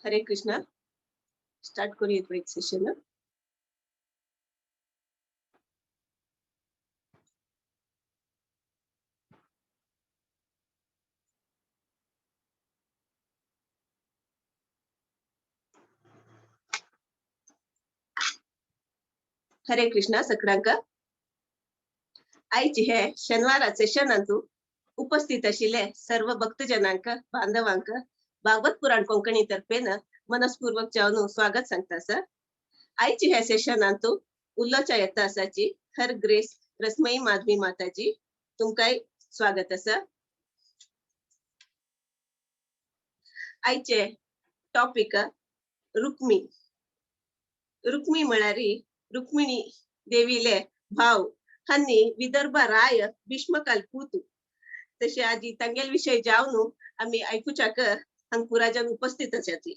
हरे Krishna. Start करूया एक सेशन. हरे कृष्णा सगळ्यांक. आयची हे शनिवारा सेशनांतू उपस्थित आशिल्ले सर्व भक्तजनांक, बांधवांक भागवत पुराण कोंकणी तर्फेन मनस्पूर्वक जावन स्वागत सांगता सर. आयची ह्या सेशनांतू उल्लोच्या येता आसाची हर ग्रेस रसमयी माधवी माताजी, तुमकांय स्वागत आसा. आयचे टॉपिक रुक्मी. रुक्मी म्हळ्यार रुक्मिणी देवीले भाव हांनी विदर्भ राय भीष्मकाल पूत. तशें आजी तांगेल विशय जावन आमी आयकुच्याक हांग पुराजन उपस्थित आसाची.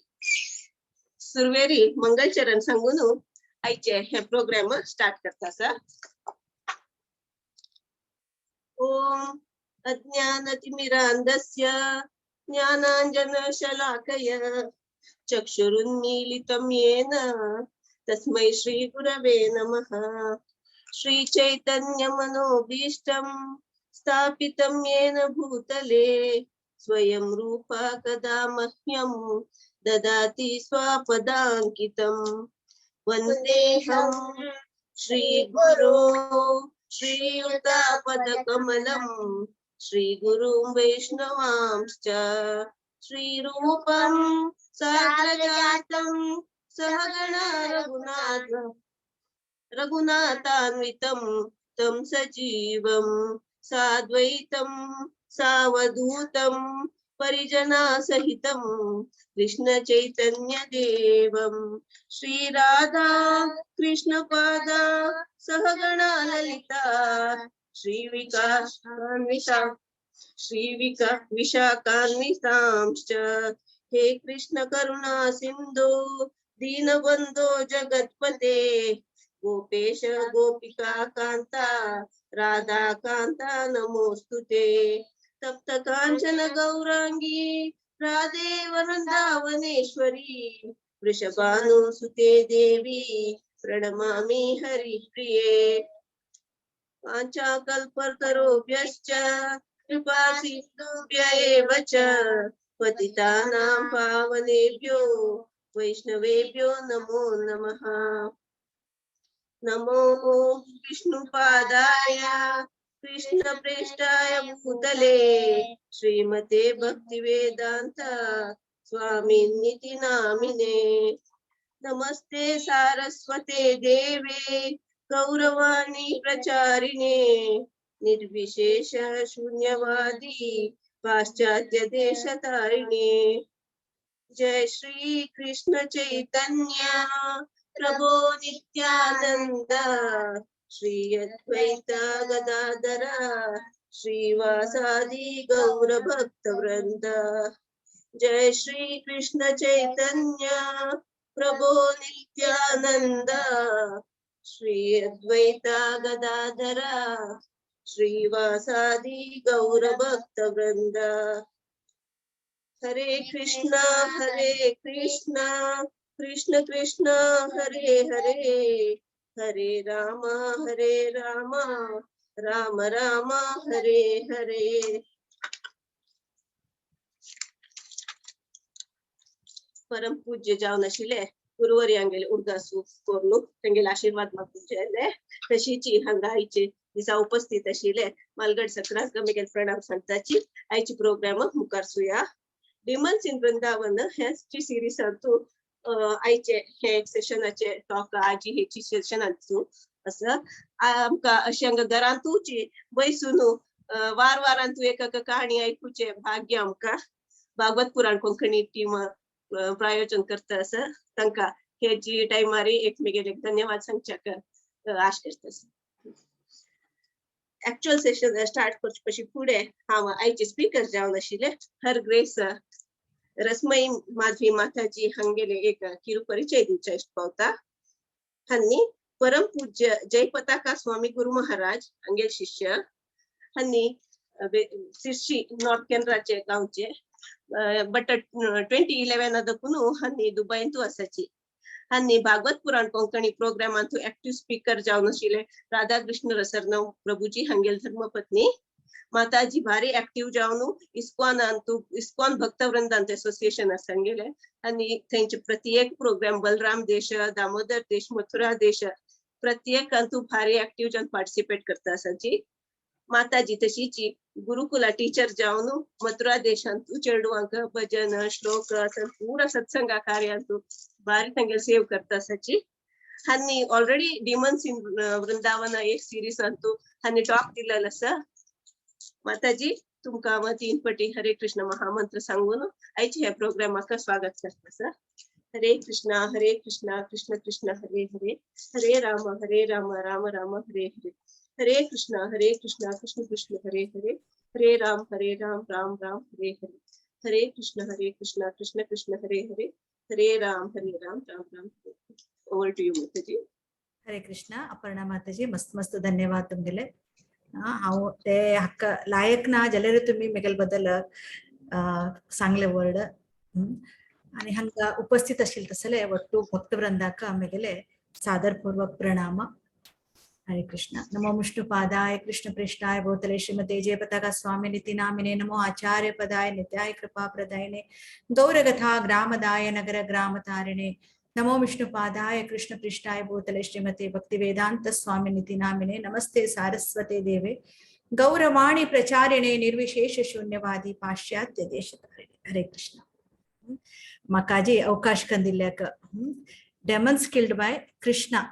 सुरवेरी मंगलचरण सांगून आयचे हे प्रोग्राम स्टार्ट करता आसा. ओम अज्ञानतिमिरांधस्य ज्ञानांजनशलाकया चक्षुरुन्मीलितं येन तस्मै श्री गुरवे नमः. श्री चैतन्य मनोभीष्टं स्थापितं येन भूतले स्वयं रूपा कदा मह्यं ददाति स्वपदाङ्कितं. वन्देऽहं श्रीगुरो श्रीयुतपदकमलं श्रीगुरुं वैष्णवांश्च श्रीरूपं साग्रजातं सहगण रघुनाथ रघुनाथान्वितं तं सजीवं साद्वैतं सावधूतं परिजनासहितं कृष्ण चैतन्य देवं. श्री राधा कृष्ण पादा सहगणा ललिता श्री विकासान्विता श्री विशाखान्वितांश्च. हे कृष्ण करुणा सिंधु दीनबंधो जगत्पते गोपेश गोपिका कांता राधा कांता नमोस्तुते. तप्त कांचन गौरांगी राधे वृंदावनेश्वरी वृषभानुसुते देवी प्रणमामि हरिप्रिये. वाञ्छाकल्पतरुभ्यश्च कृपा सिन्धुभ्य एव च पतितानां पावनेभ्यो वैष्णवेभ्यो नमो नमः. नमो विष्णुपादाय कृष्ण प्रेष्ठाय भूतले श्रीमते भक्तिवेदांत स्वामिनिति नामिने. नमस्ते सारस्वते देवे गौरवाणी प्रचारिणे निर्विशेष शून्यवादी पाश्चात्य देशतारिणे. जय श्री कृष्ण चैतन्य प्रभो नित्यानंद श्री अद्वैत गदाधर श्रीवासादि गौर भक्त वृंद. जय श्री कृष्ण चैतन्य प्रभो नित्यानंद श्री अद्वैत गदाधर श्रीवासादि गौर भक्त वृंद. हरे कृष्णा हरे कृष्णा कृष्ण कृष्ण हरे हरे हरे राम हरे राम राम राम हरे हरे. परम पूज्य जावन आशिल्ले गुरुवर्यांगेले उडगास करून तांगेले आशिर्वाद मागूचे. तशीची हांगा आयचे दिसा उपस्थित आशिल्ले मालगड सगळ्यांक म्हगेले प्रणाम सांगताची. आयची प्रोग्राम मुखार सुया. डिमन्स इन वृंदावन ह्याची सिरिजांतू आयचे हे एक सेशनाचे टॉक आजी हेची सेशनांतू असं आमकां अशें हांगा घरांतूची बैसून वार वारांतू एक एक कहाणी आयकुचें भाग्य आमकां भागवत पुराण कोंकणी टीम प्रायोजन करता आसा. तांकां हे जी टायमार एक म्हगेले धन्यवाद सांगच्याक आश करता. एक्चुअल सेशन स्टार्ट करचे पयलीं फुडें हांव आयचे स्पीकर जावन आशिल्ले हर ग्रेस रसमयी माधवी माताजी हांगेले एक किरू परिचय दिवचे इश्ट पावता. हांनी परम पूज्य जयपताका स्वामी गुरु महाराज हांगेले शिष्य. हांनी सिरशी नॉर्थ केनराचे गांवचे. बट 2011 दकून हांनी दुबयंतू आसाची. हांनी भागवत पुराण कोंकणी प्रोग्रामांतू एक्टिव स्पीकर जावन आशिल्ले राधाकृष्ण रसर्णव प्रभुजी हांगेल धर्मपत्नी. माताजी भारी एक्टिव जावन इस्कॉनांतू, इस्कॉन भक्तवृंदांत असोसिएशन आसा हांगेले आनी थंयचे प्रत्येक प्रोग्राम, बलराम देश, दामोदर देश, मथुरा देश, प्रत्येकांतू भारी एक्टिव जावन पार्टिसिपेट करता आसाची. माताजी तशीची गुरुकुला टीचर जावन मथुरा देशांतू चेडवांक भजन, श्लोक, पूरा सत्संगा कार्यांतू भारी तांगेले सेव करता आसाची. हांनी ऑलरेडी डिमन्स इन वृंदावन एक सिरीज अंतू हांनी टॉक दिलेलो आसा. माताजी, तुमकां हांव तीन पटी हरे कृष्ण महामंत्र सांगून आयच्या ह्या प्रोग्रामाक स्वागत करता sir. Hare Krishna Hare Krishna Krishna Krishna Hare Hare, Hare Ram Hare Ram Ram Ram Hare Hare, Hare Krishna Hare Krishna Krishna Krishna Hare Hare, Hare Ram Hare Ram Ram Ram Hare Hare, Hare Krishna Hare Krishna Krishna Krishna Hare Hare, Hare Ram Hare Ram Ram Ram Hare Hare. Over to you Mataji. Hare Krishna Aparna Mataji, मस्त मस्त धन्यवाद तुमगेले. हांव ते हक्क लायक ना जाल्यार तुमी म्हगेले बद्दल सांगले वर्ड. आनी हांगा उपस्थित आशिल्ले तसले वट्टू भक्तवृंदाक म्हगेले सादरपूर्वक प्रणाम. हरे कृष्ण. नमो विष्णुपादाय कृष्ण प्रेष्ठाय भूतले श्रीमते जय पताका स्वामी निति नामिने. नमो आचार्य पदाय नित्याय कृपा प्रदायिने गौरगथा ग्रामदाय नगर ग्रामतारिणे. नमो विष्णुपादाय कृष्ण पृष्ठाय भूतले श्रीमते भक्ति वेदांत स्वामी निति नामिने. नमस्ते सारस्वते देवे गौरवाणी प्रचारिणे निर्विशेष शून्यवादी पाश्चात्य देशतारिणे. हरे कृष्ण. म्हाका जी अवकाश कंदिल्ल्याक डेमन्स किल्ड बाय कृष्णा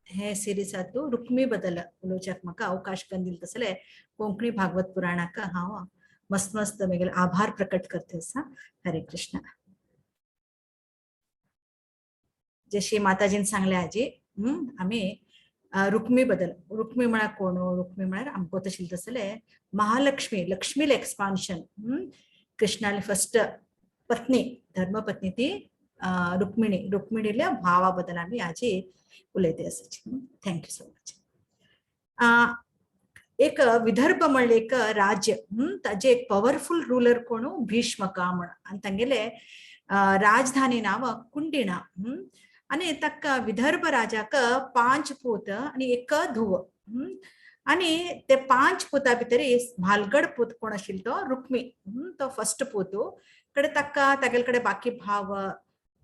हे सिरीजांतू रुक्मी बद्दल उलोवच्याक म्हाका अवकाश कंदिल तसले कोंकणी भागवत पुराणाक हांव मस्त मस्त म्हगेले आभार प्रकट करते आसा. हरे कृष्ण. जशी माताजीन सांगले आजी, आमी रुक्मी बद्दल, रुक्मी म्हळ्यार कोण? रुक्मी म्हळ्यार आमकां तशें तसले महालक्ष्मी, लक्ष्मीले एक्सपान्शन, कृष्णाले फर्स्ट पत्नी, धर्मपत्नी ती रुक्मिणी. रुक्मिणील्या भावा बद्दल आमी आजी उलयते आसाची. Thank you so much. एक विदर्भ म्हणले एक राज्य, ताजे एक पॉवरफुल रुलर कोण? भीष्मका म्हण. आनी तांगेले राजधानी नांव कुंडिणा. आनी ताका विदर्भ राजाक 5 पूत आनी एक धुव. आनी ते 5 पुता भितर म्हालगड पूत कोण आशिल्लो तो रुक्मी, तो फर्स्ट पूत. कडे ताका तागेले कडेन बाकी भाव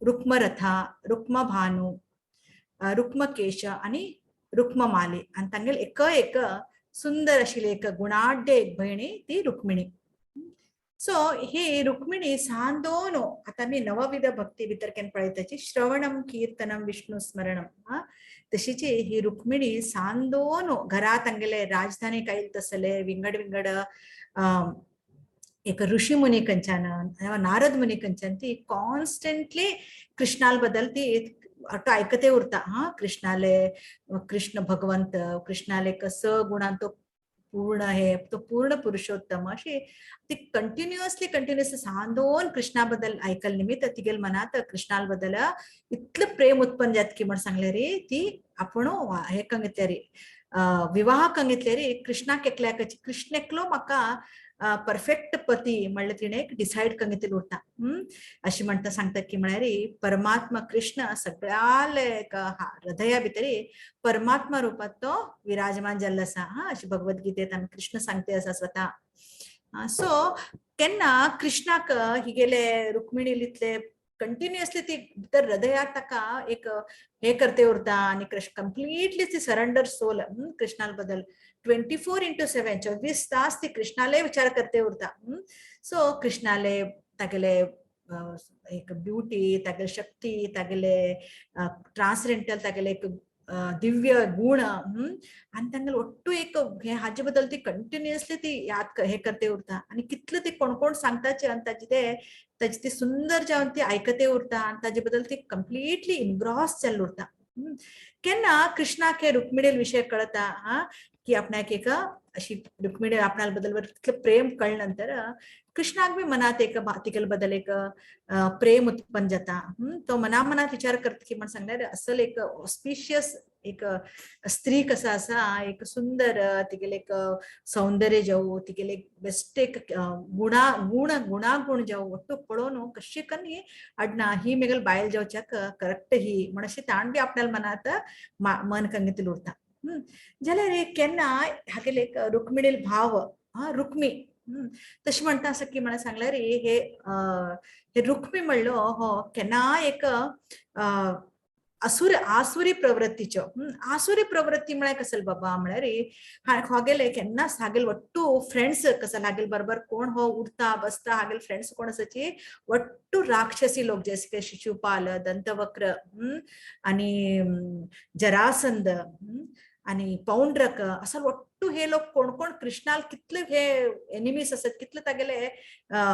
रुक्मरथा, रुक्मभानू, रुक्मकेश आनी रुक्ममाली. आनी तांगेले एक एक सुंदर आशिल्ली एक गुणाढ्य एक भयणी ती रुक्मिणी. सो ही रुक्मिणी सांदोन आतां आमी नवविध भक्ती भितर केन्ना पळयताची श्रवणम कीर्तनम विष्णु स्मरणम, तशीची ही रुक्मिणी सांदोन घरात तांगेले राजधानी आयल तसले विंगड विंगड एक ऋषी मुनी कंच्यान नारद मुनी कंच्यान ती कॉन्स्टंटली कृष्णाल बद्दल ती तो ऐकते उरता. हा, कृष्णाले कृष्ण भगवंत, कृष्णाले कसं गुणान तो पूर्ण आहे, तो पूर्ण पुरुषोत्तम, अशी ती कंटिन्युअसली कंटिन्युअसली सांदोन कृष्णा बद्दल ऐकल निमित्त तिगेल मनात कृष्णाल बद्दल इतलं प्रेम उत्पन्न जात की म्हण सांगले रे ती आपण हे कंगितले रे विवाह कंगितले रे कृष्णाक एकल्याक, कृष्ण एकलो म्हाका परफेक्ट पती म्हणले तिणे डिसायड कंगितले उरता. अशी म्हणटा सांगता की म्हळ्यार परमात्मा कृष्ण सगळ्याले हृदया भितरी परमात्मा रूपात तो विराजमान जाल्लो आसा. हा, अशी भगवद्गीतेत आमी कृष्ण सांगते आसा स्वता. सो केन्ना कृष्णाक हिगेले रुक्मिणी इतले कंटिन्युअसली ती भितर हृदयात ताका एक हे करते उरता आनी कृष्ण कंप्लिटली ती सरेंडर सोल कृष्णाल बद्दल 24/7 24 तास ती कृष्णाले विचार करते उरता. सो कृष्णाले तागेले एक ब्युटी, तागेले शक्ती, तागेले ट्रान्सरेंटल तागेले एक दिव्य गुण आनी तांगेले ಒಟ್ಟು एक हे हाजे बद्दल ती कंटिन्युअसली ती याद हे करते उरता आनी कितले ती कोण कोण सांगताचे आनी ताजे ते ताजी ती सुंदर जावन ती आयकते उरता आनी ताजे बद्दल ती कंप्लिटली इनग्रॉस जाल्ली उरता. केन्ना कृष्णाक हे रुक्मिणील विशय कळता, हा, की आपणाक एक अशी रुक्मिणी आपणा बद्दल तितलें प्रेम कळ्ळे नंतर कृष्णाक बी मनात एक तिगेले बद्दल एक प्रेम उत्पन्न जाता. तो मना मनात विचार करता की म्हण सांगल्यार असल एक ऑस्पिशियस एक स्त्री कसा आसा, एक सुंदर तिगेले एक सौंदर्य जावं, तिगेले एक बेस्ट एक गुणा गुण गुणागुण जावं, ಒಟ್ಟು पळोवन कशी कन्नी अडना ही मेगल बायल जावच्याक करेक्ट ही म्हण अशी ताण बी आपल्या मनात मन कंगीतले उरता. जाल्यार केन्ना हागेले एक रुक्मिणील भाव, हा रुक्मी, तशें म्हणटा आसा की म्हणून सांगल्यार हे हे रुक्मी म्हणलो हो केन्ना एक असुर आसुरी प्रवृत्तीच्यो. आसुरी प्रवृत्ती म्हळ्यार कसल बाबा म्हळ्यार हागेले केन्नाच हागेल वट्टू फ्रेंड्स कसल हागेल बरोबर कोण हो उरता बसता, हागेल फ्रेंड्स कोण आसाची वट्टू राक्षसी लोक, जैसे की शिशुपाल, दंतवक्र आणि जरासंध आणि पौंड्रक, असं वट्टू हे लोक कोण कोण कृष्णाल कितले हे एनिमीज आसात, कितले तागेले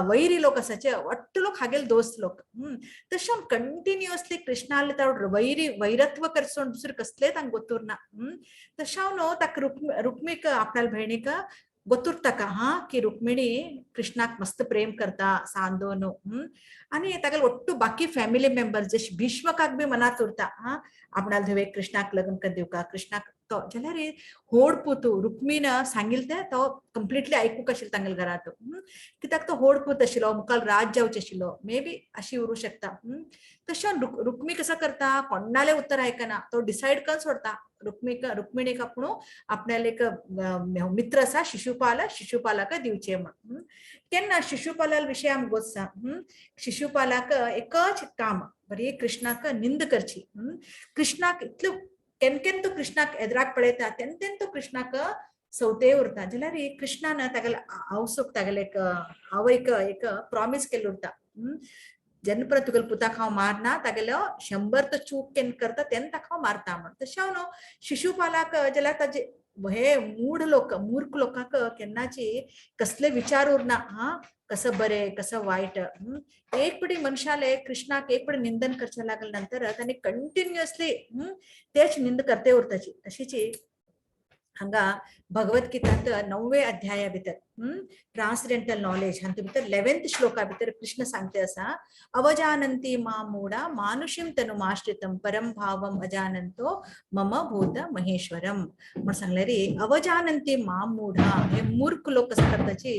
वैरी लोक आसाचे, वट्टू लोक हागेल दोस्त लोक. तशें कंटिन्युअसली कृष्णाल वैरी वैरत्व करसोन दुसरे कसले तांकां गोतुरना. तशें न्हू ताका रुक्मीक आपल्या भयणीक गोतुरताका हा की रुक्मिणी कृष्णाक मस्त प्रेम करता सांदोन. आणि तागेले ಒಟ್ಟು बाकी फॅमिली मेंबर्स जशे भीष्मकाक बी मनात उरता, हा आपणाले धुवेक कृष्णाक लग्न कर दिवका कृष्णाक तो, जाल्यार होड पूत रुक्मीन सांगिल ते तो कंप्लिटली आयकूंक आशिल्लो तांगेल्या घरांत, कित्याक तो होड पूत आशिल्लो, मुखार राज जावचे आशिल्लो, मे बी अशी उरूं शकता. तशें रुक्मी कसो करता, कोणाले उत्तर आयकना, तो डिसायड करून सोडता रुक्मीक रुक्मिणीक आपूण आपल्याले एक मित्र आसा शिशुपाल, शिशुपालाक दिवचे म्हण. केन्ना शिशुपाला विशय आमकां गोत्सा, शिशुपालाक एकच काम बरी कृष्णाक निंद करची. कृष्णाक इतलो केन केन तो कृष्णाक एदराक पळयता, तेन तेन तो कृष्णाक सवते उरता. जाल्यार कृष्णान तागेले आवसूक तागेले एक आवयक एक प्रॉमीस केल्लो उरता, जेन्ना परत तुगेले पुताक हांव मारना, तागेलो 100 तो चूक केन्ना करता तेन्ना ताका हांव मारता म्हण. तशें हांव न्हू शिशुपालाक जाल्यार ताजे हे मूढ लोक मूर्ख लोकांक केन्नाची कसले विचार उरना, हा कसं बरे कसं वाईट. एक पिढी मनशाले कृष्णाक एक पिढी निंदन करचे लागले नंतर ताणी कंटिन्युअसली तेच निंद करते उरताची. तशीची हांगा भगवद्गीतात 9वे अध्याया भितर ट्रान्सडेंटल नॉलेज हातूंत भितर 11th श्लोका भितर कृष्ण सांगते आसा, अवजानंती मा मूढा मानुषीम तनुमाश्रितम परम भावम अजानंतो मम भूत महेश्वरम. म्हण सांगले रे अवजानंती मा मूढा, हे मूर्ख लोक कसं करताची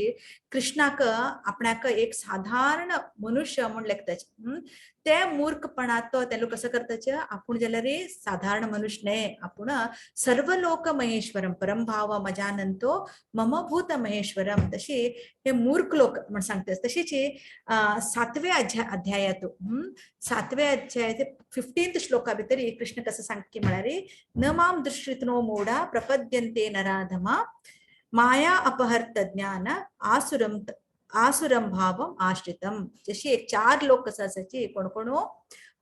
कृष्णाक आपणाक एक साधारण मनुष्य म्हूण लेखताची. ते मूर्खपणात तो ते लोक कसं करताचे, आपूण जाल्यार रे साधारण मनुष्य न्हय, आपूण सर्व लोक महेश्वरम परम भाव अजानंतो मम भूत महेश्वरम. तशी हे मूर्ख लोक म्हण सांगते. तशीच 7व्या अध्यायात, 7व्या अध्यायाचे 15th श्लोका भितर कृष्ण कसं सांगता की म्हळ्यार न माम दुष्कृतिनो मूढा प्रपद्यन्ते नराधमा माया अपहर्त ज्ञान आसुरम आसुरम भावम आश्रितम. जशी एक 4 लोक कसं असायची, कोण कोण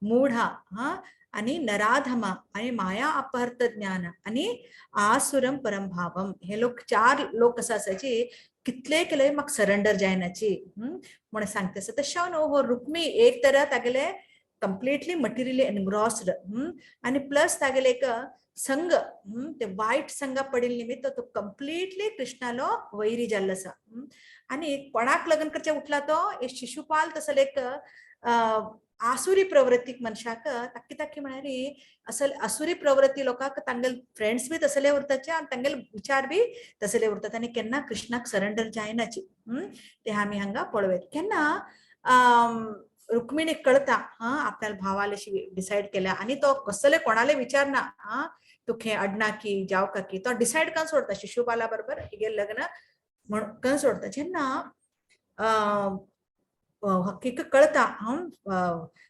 मूढा हा आणि नराधमा आणि माया अपहर्त ज्ञान आणि आसुरम परमभावम, हे लोक 4 लोक कसं असायचे कितले केले मग सरेंडर जायनाची म्हणून सांगते. तशें न्हू हो रुक्मी एक तर तागेले कंप्लिटली मटेरियली एनग्रॉस्ड आणि प्लस तागेले एक संग ते वायट संगा पडिल्ले निमित्त तो कंप्लिटली कृष्णालो वैरी जाल्लो आसा. आणि कोणाक लग्न करचे उठला तो एक शिशुपाल तसले एक आसुरी प्रवृत्तीक मनशाक ताक्की ताक्की म्हळ्यार असल आसुरी प्रवृत्ती लोकांक तांगेले फ्रेंड्स बी तसले उरताचे आनी तांगेले विचार बी तसले उरतात आनी केन्ना कृष्णाक सरेंडर जायनाची. ते आमी हांगा पळोवया. केन्ना रुक्मिणीक कळता हा आपल्या भावाले डिसायड केल्या आनी तो कसले कोणाले विचारना, हा तुखे अडना की जाव का की, तो डिसायड करून सोडता शिशुपाला बरोबर हिगे लग्न म्हण करून सोडता. जेन्ना हकीकत कळता,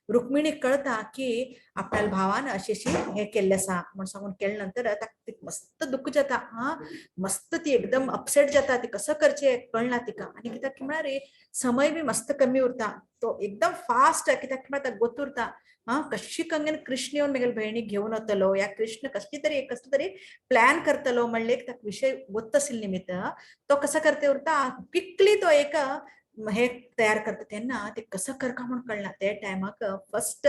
रुक्मिणीक कळता की आपल्या भावान अशी अशी हे केल्लें आसा म्हण सांगून केले नंतर ताका मस्त दुःख जाता, हा मस्त ती एकदम अपसेट जाता, ती कसं करचें कळना तिका. आनी कित्याक की म्हळ्यार समय बी मस्त कमी उरता, तो एकदम फास्ट कित्याक म्हळ्यार ताका गोत उरता, हा कशी कंगेन कृष्ण येवन मेगेले भयणीक घेवन वतलो या कृष्ण कसली तरी कसलो तरी प्लॅन करतलो म्हणले ताका विशय गोत आशिल्ले निमित्त तो कसं करते उरता क्विकली तो एक हे तयार करता. तेन्ना ते कसं करका म्हूण कळना. ते टायमाक फर्स्ट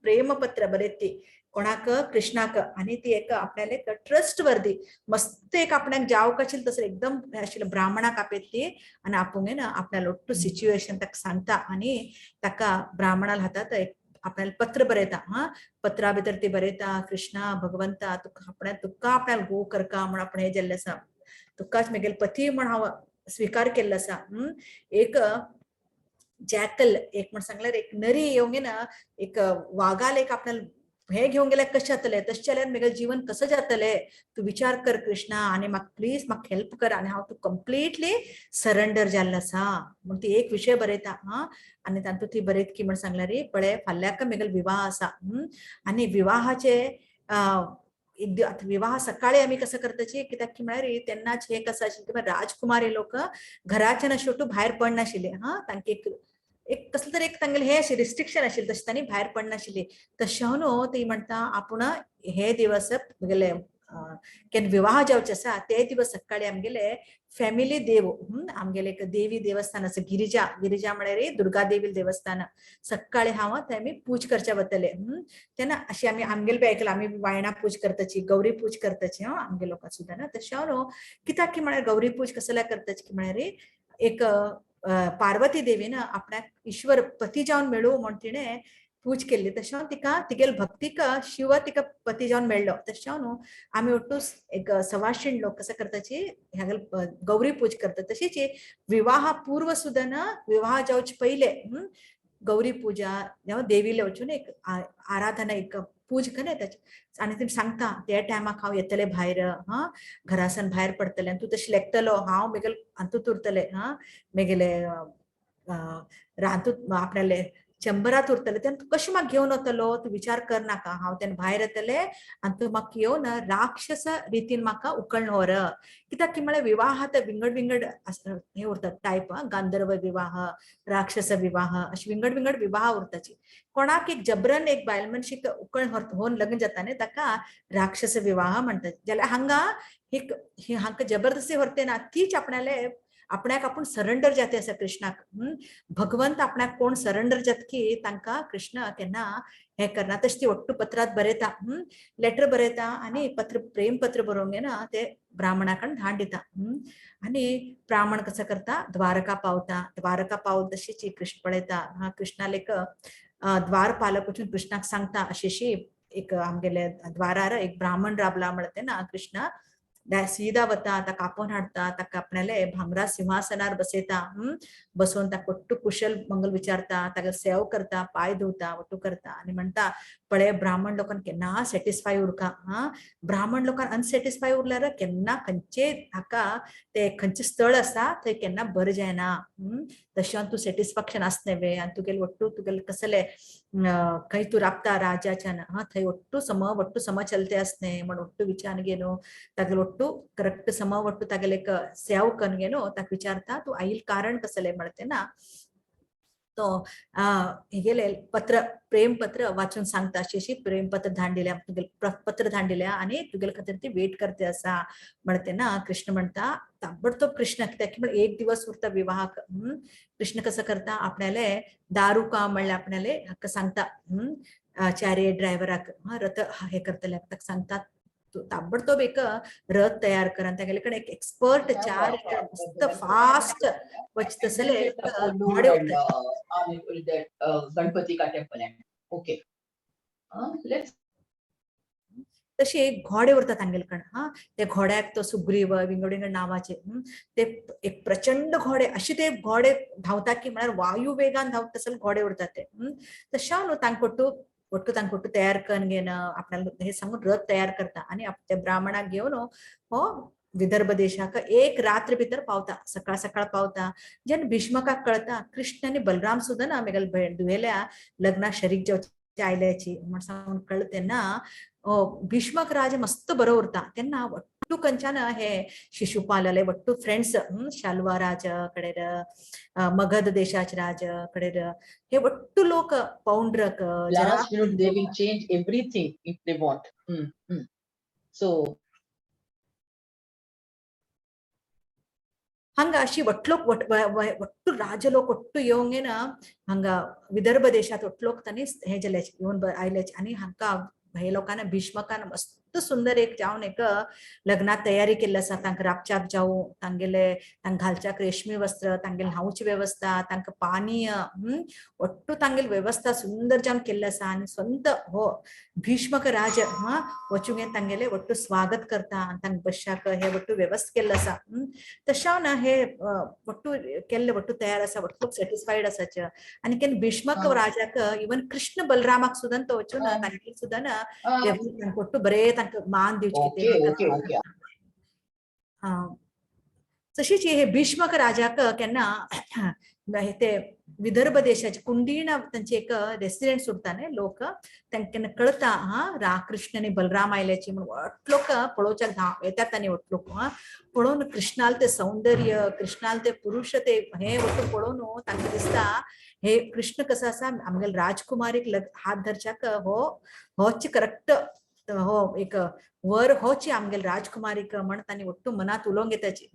प्रेमपत्र बरयत ती कोणाक कृष्णाक आनी ती एक आपल्याला एक ट्रस्ट वर्दी मस्त एक आपणाक जावक आशिल्लें तसो एकदम हें आशिल्लें ब्राह्मणाक आपयतली आनी आपूण ना आपल्याला ಒಟ್ಟು सिच्युएशन ताका सांगता आनी ताका ब्राह्मणाल हातात एक आपल्याला पत्र बरयता. हा, पत्रा भितर ती बरयता, कृष्णा भगवंता, तुका आपणा तुका आपल्याला गो करका म्हण आपण हे जाल्लें आसा, तुकाच म्हगेले पती म्हण हांव स्विकार केल्लो आसा. एक जॅकल एक म्हण सांगल्यार एक नरी येवंक ना, एक वागाल एक आपल्याला हे घेवन गेल्यार कशें जातलें, तशें जाल्यार म्हगेलें जीवन कसं जातलें, तूं विचार कर कृष्णा आनी म्हाका प्लीज म्हाका हेल्प कर आनी हांव तूं कंप्लिटली सरेंडर जाल्लो आसा म्हण ती एक विशय बरयता. हा, आनी तातूंत ती बरयत की म्हण सांगल्यार, पळय फाल्यांक म्हगेलो विवाह आसा. आनी विवाहाचे एक आतां विवाह सकाळी आमी कसं करताची, कित्याक की म्हळ्यार तेन्नाच हे कसं आशिल्लें की राजकुमारी लोक घराच्यान अशें भायर पडनाशिल्ले. हा, तांकां एक एक कसलें तरी एक तांगेलें हें अशें रिस्ट्रिक्शन आशिल्लें, तशें तांणी भायर पडनाशिल्ली. तशें न्हू ती म्हणटा आपूण हे दिवस म्हगेले केन्ना विवाह जावचे आसा ते दिवस सकाळी आमगेले फॅमिली देव, आमगेले एक देवी देवस्थान आसा गिरिजा, गिरिजा म्हळ्यार दुर्गा देवी देवस्थान, सकाळी हांव थंय आमी पूज करच्या वतले. तेन्ना अशी आमी आमगेले बी आयकलां, आमी वायणां पूज करताची, गौरी पूज करताची. हां, आमगे लोकां सुद्दां ना तशें न्हू कित्याक की म्हळ्यार गौरी पूज कसल्या करताची की म्हळ्यार एक पार्वती देवीन आपणाक ईश्वर पती जावन मेळूं म्हण तिणें पूज केल्ली, तशें तिका तिगेल भक्तीक शिव तिका पती जावन मेळ्ळो. तशें न्हू आमी ಒಟ್ಟು एक सवाशीण लोक कसं करताची ह्या गौरी पूज करतात. तशीच विवाह पूर्व सुद्दां ना, विवाह जावचे पयले गौरी पूजा देवीले वचून एक आराधना एक पूज कने ताची आनी ती सांगता त्या टायमाक हांव येतले भायर, हा, घरासान भायर पडटले आनी तूं तशें लेखतलो, हांव म्हगेले हातूंत उरतले, हा, म्हगेले रातूत आपल्याले चंबरात उरतले, तेन्ना तूं कशें म्हाका घेवन वतलो, तूं विचार कर नाका, हांव तेन्ना भायर येतले आनी तूं म्हाका येवन राक्षस रितीन म्हाका उकळून व्हर. कित्याक की म्हळ्यार विवाह तर विंगड विंगड हे उरतात टायप, गांधर्व विवाह, राक्षस विवाह, अशे विंगड विंगड विवाह उरताची. कोणाक एक जबरन एक बायल मनशीक उकळ होवन लग्न जाता न्ही ताका राक्षस विवाह म्हणतात. जाल्यार हांगा एक हांकां जबरदस्ती व्हरते ना, तीच आपणाले आपणाक आपूण सरेंडर जाते आसा कृष्णाक. भगवंत आपणाक कोण सरेंडर जात की तांकां कृष्ण केन्ना हे करना. तशें ती ಒಟ್ಟು पत्रात बरयता, लेटर बरयता आनी पत्र प्रेम पत्र बरोवंक घेना ते ब्राह्मणा कडेन धाड दिता. आनी ब्राह्मण कसो करता, द्वारका पावता. द्वारका पावत तशीच कृष्ण पळयता. हा, कृष्णाले एक द्वारपालक वचून कृष्णाक सांगता अशी अशी एक आमगेले द्वारार एक ब्राह्मण राबला म्हणटा तेन्ना कृष्ण सीधा वता, ताका आपोवन हाडटा, ताका आपणाले भांगरा सिंहासनार बसयता. बसोवन ताका ಒಟ್ಟು कुशल मंगल विचारता, ताका सेव करता, पांय धुवता, ಒಟ್ಟು करता आनी म्हणटा पळय ब्राह्मण लोकांक केन्ना सॅटिस्फाय उरका. हा, ब्राह्मण लोकांक अनसॅटिस्फाय उरल्यार केन्ना खंयचे हाका ते खंयचें स्थळ आसा थंय केन्ना बरें जायना. तशें तूं सॅटिस्फॅक्शन आसना वे आनी तुगेले ಒಟ್ಟು तुगेले कसले खंय तूं राबता राजाच्यान, हा, थंय ಒಟ್ಟು सम ಒಟ್ಟು सम चलते आसने म्हण ಒಟ್ಟು विचार घेवन तागेले ಒಟ್ಟು करेक्ट सम ಒಟ್ಟು तागेले एक सेव करून घेवन ताका विचारता तूं आयल कारण कसलें म्हणटा तेन्ना तो हेगेले पत्र प्रेम पत्र वाचून सांगता अशी अशी प्रेम पत्र धाडलेल्या तुगेले पत्र धाडलेल्या आनी तुगेले खातीर ती वेट करते आसा म्हणटा तेन्ना कृष्ण म्हणटा ताबडतोब कृष्ण कित्याक म्हण एक दिवस उरता विवाहाक. कृष्ण कसं करता आपणाले दारुका म्हणल्यार आपणाले हाका सांगता, चॅरियट ड्रायव्हराक, रथ हे करतले ताका सांगता ताबडतोब एक रथ तयार कर आनी तागेले कडेन एक एक्सपर्ट चार मस्त फास्ट वचता तसले घोडे उरता. Ganpati ka temple and okay. Let's तशी एक घोडे उरता तांगेले कडेन. हा, ते घोड्याक तो सुग्रीव विंगड विंगड नांवाचे, ते एक प्रचंड घोडे अशे ते घोडे धांवता की म्हळ्यार वायू वेगान धांवता तसले घोडे उरतात ते. तशें न्हू तांकां ಒಟ್ಟು तांकां तयार करून घेवन आपणाक हे सांगून रथ तयार करता आनी त्या ब्राह्मणाक घेवन हो विदर्भ देशाक एक रात्र भितर पावता, सकाळ सकाळ पावता. जेन्ना भीष्मकाक कळता कृष्ण आनी बलराम सुद्दां ना म्हगेल्या धुवेल्या लग्नाक शरीक जावचे आयल्याची म्हण सांगून कळ्ळें तेन्ना भीष्मक राज मस्त बरो उरता. तेन्ना ಒಟ್ಟು कंच्यान हे शिशुपालाले ಒಟ್ಟು फ्रेंड्स, शाल्वा राज कडेर, मगध देशाचे राज कडेर, हे ಒಟ್ಟು लोक Paundrak last minute they will change everything if they want. So ಹಂಗ ಅಶಿ ಒಟ್ಲೋಕ್ ಒಟ್ಟು ರಾಜಲೋक ಒಟ್ಟು येवंक हांगा विदर्भ देशात ಒಟ್लोक तांणी हे जाल्याचे येवन आयल्याचे आनी हांकां हे लोकांना भीष्मकान मस्त सुंदर एक जावन एक लग्नात तयारी केल्ली आसा. तांकां राबच्याक जावं तांगेले तांकां घालच्याक रेशमी वस्त्र, तांगेले न्हावची वेवस्था, तांकां पानीय, ಒಟ್ಟು तांगेली वेवस्था सुंदर जावन केल्ली आसा. आनी स्वंत हो भीष्मक राज हा वचूंक तांगेले ಒಟ್ಟು स्वागत करता आनी तांकां बसच्याक हे ಒಟ್ಟು व्यवस्था केल्लो आसा. तशें ना हे ಒಟ್ಟು केल्ले ಒಟ್ಟು तयार आसा, ಒಟ್ಟು सॅटिस्फाईड आसाचे. आनी केन्ना भीष्मक राजाक इवन कृष्ण बलरामाक सुद्दां तो वचून तांगेले सुद्दां ना ಒಟ್ಟು बरे तांकां मान दिवचे. ओके ओके ओके तशीच हे भीष्मक राजाक केन्ना ते विदर्भ देशाचे कुंडीण तांचे एक रेसिडेंट उरता न्ही लोक, तांकां केन्ना कळता हा रा कृष्ण आनी बलराम आयल्याची म्हणून वट लोक पळोवच्याक धांव येतात. आनी वट लोक हा पळोवन कृष्णाल ते सौंदर्य, कृष्णाल ते पुरुष, ते हे वट्टू पळोवन तांकां दिसता हे कृष्ण कसो आसा आमगेले राजकुमारीक हात धरच्याक हो होच करेक्ट हो एक वर होची आमगेले राजकुमारीक म्हण तांणी ಒಟ್ಟು मनात उलोवंक येताची.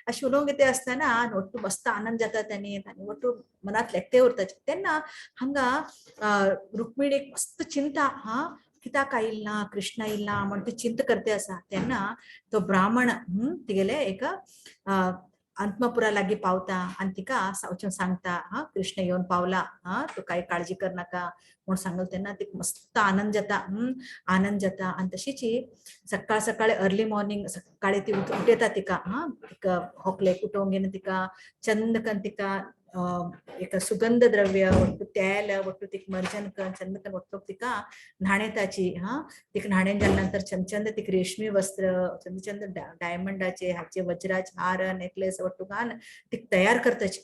अशी उलोवंक येता आसतना ಒಟ್ಟು मस्त आनंद जाता त्यांनी, तांणी ಒಟ್ಟು मनात लेखते उरताची. तेन्ना हांगा रुक्मिणीक मस्त चिंता हा कित्याक आयल ना कृष्ण येयल ना म्हण ती चिंता करते आसा. तेन्ना तो ब्राह्मण तिगेले एक अंतमपुरा लागीं पावता आनी तिका वचून सांगता हा कृष्ण येवन पावला, हा तूं कांय काळजी करनाका म्हूण सांगल. तेन्ना तिका मस्त आनंद जाता, आनंद जाता. आनी तशीच सकाळ सकाळी अर्ली मॉर्निंग सकाळी ती उठयता तिका, हा तिका होकलेक उठोवन घेवन तिका चंद कन्न तिका एक सुगंध द्रव्य ಒಟ್ಟು तेल ಒಟ್ಟು तिका मर्जन कन्न चंद कन्न ಒಟ್ಟು तिका न्हाणयताची. हा तिका न्हाणेन जाल्या नंतर चंद चंद तिका रेशमी वस्त्र, चंद चंद डायमंडाचे हाचे वज्राचे हार नेकलेस ಒಟ್ಟು घालून तिका तयार करताची.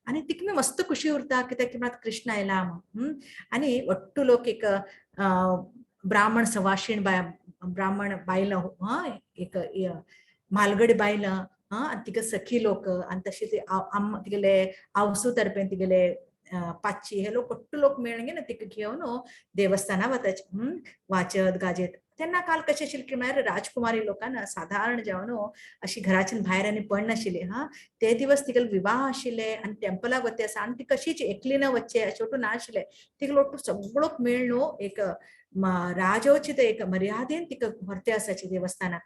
आनी तिका मस्त खुशी उरता कित्याक की म्हळ्यार कृष्ण आयला म्हूण. आनी ಒಟ್ಟು लोक एक ब्राह्मण सवाशीण बाय ब्राह्मण बायलां हा एक म्हालगडी बायलां हा आनी तिका सखी लोक आनी तशें ते तिगेले आवसू तर्फेन तिगेले पाचशी हे लोक ಒಟ್ಟು लोक मेळून ना तिका घेवन देवस्थाना वताचे, वाचत गाजत. तेन्ना काल कशें आशिल्लें की म्हळ्यार राजकुमारी लोकांना साधारण जावन अशी घराच्यान भायर आनी पडनाशिल्ली. हा ते दिवस तिगेले विवाह आशिल्ले आनी टेम्पलाक वते आसा आनी ती कशीच एकली न वचचे अशें ಒಟ್ಟು नाशिल्लें. तिगेलो ಒಟ್ಟು सगळो मेळ्ळो एक राजोचित एक मर्यादेन तिका व्हरते आसाची देवस्थानाक.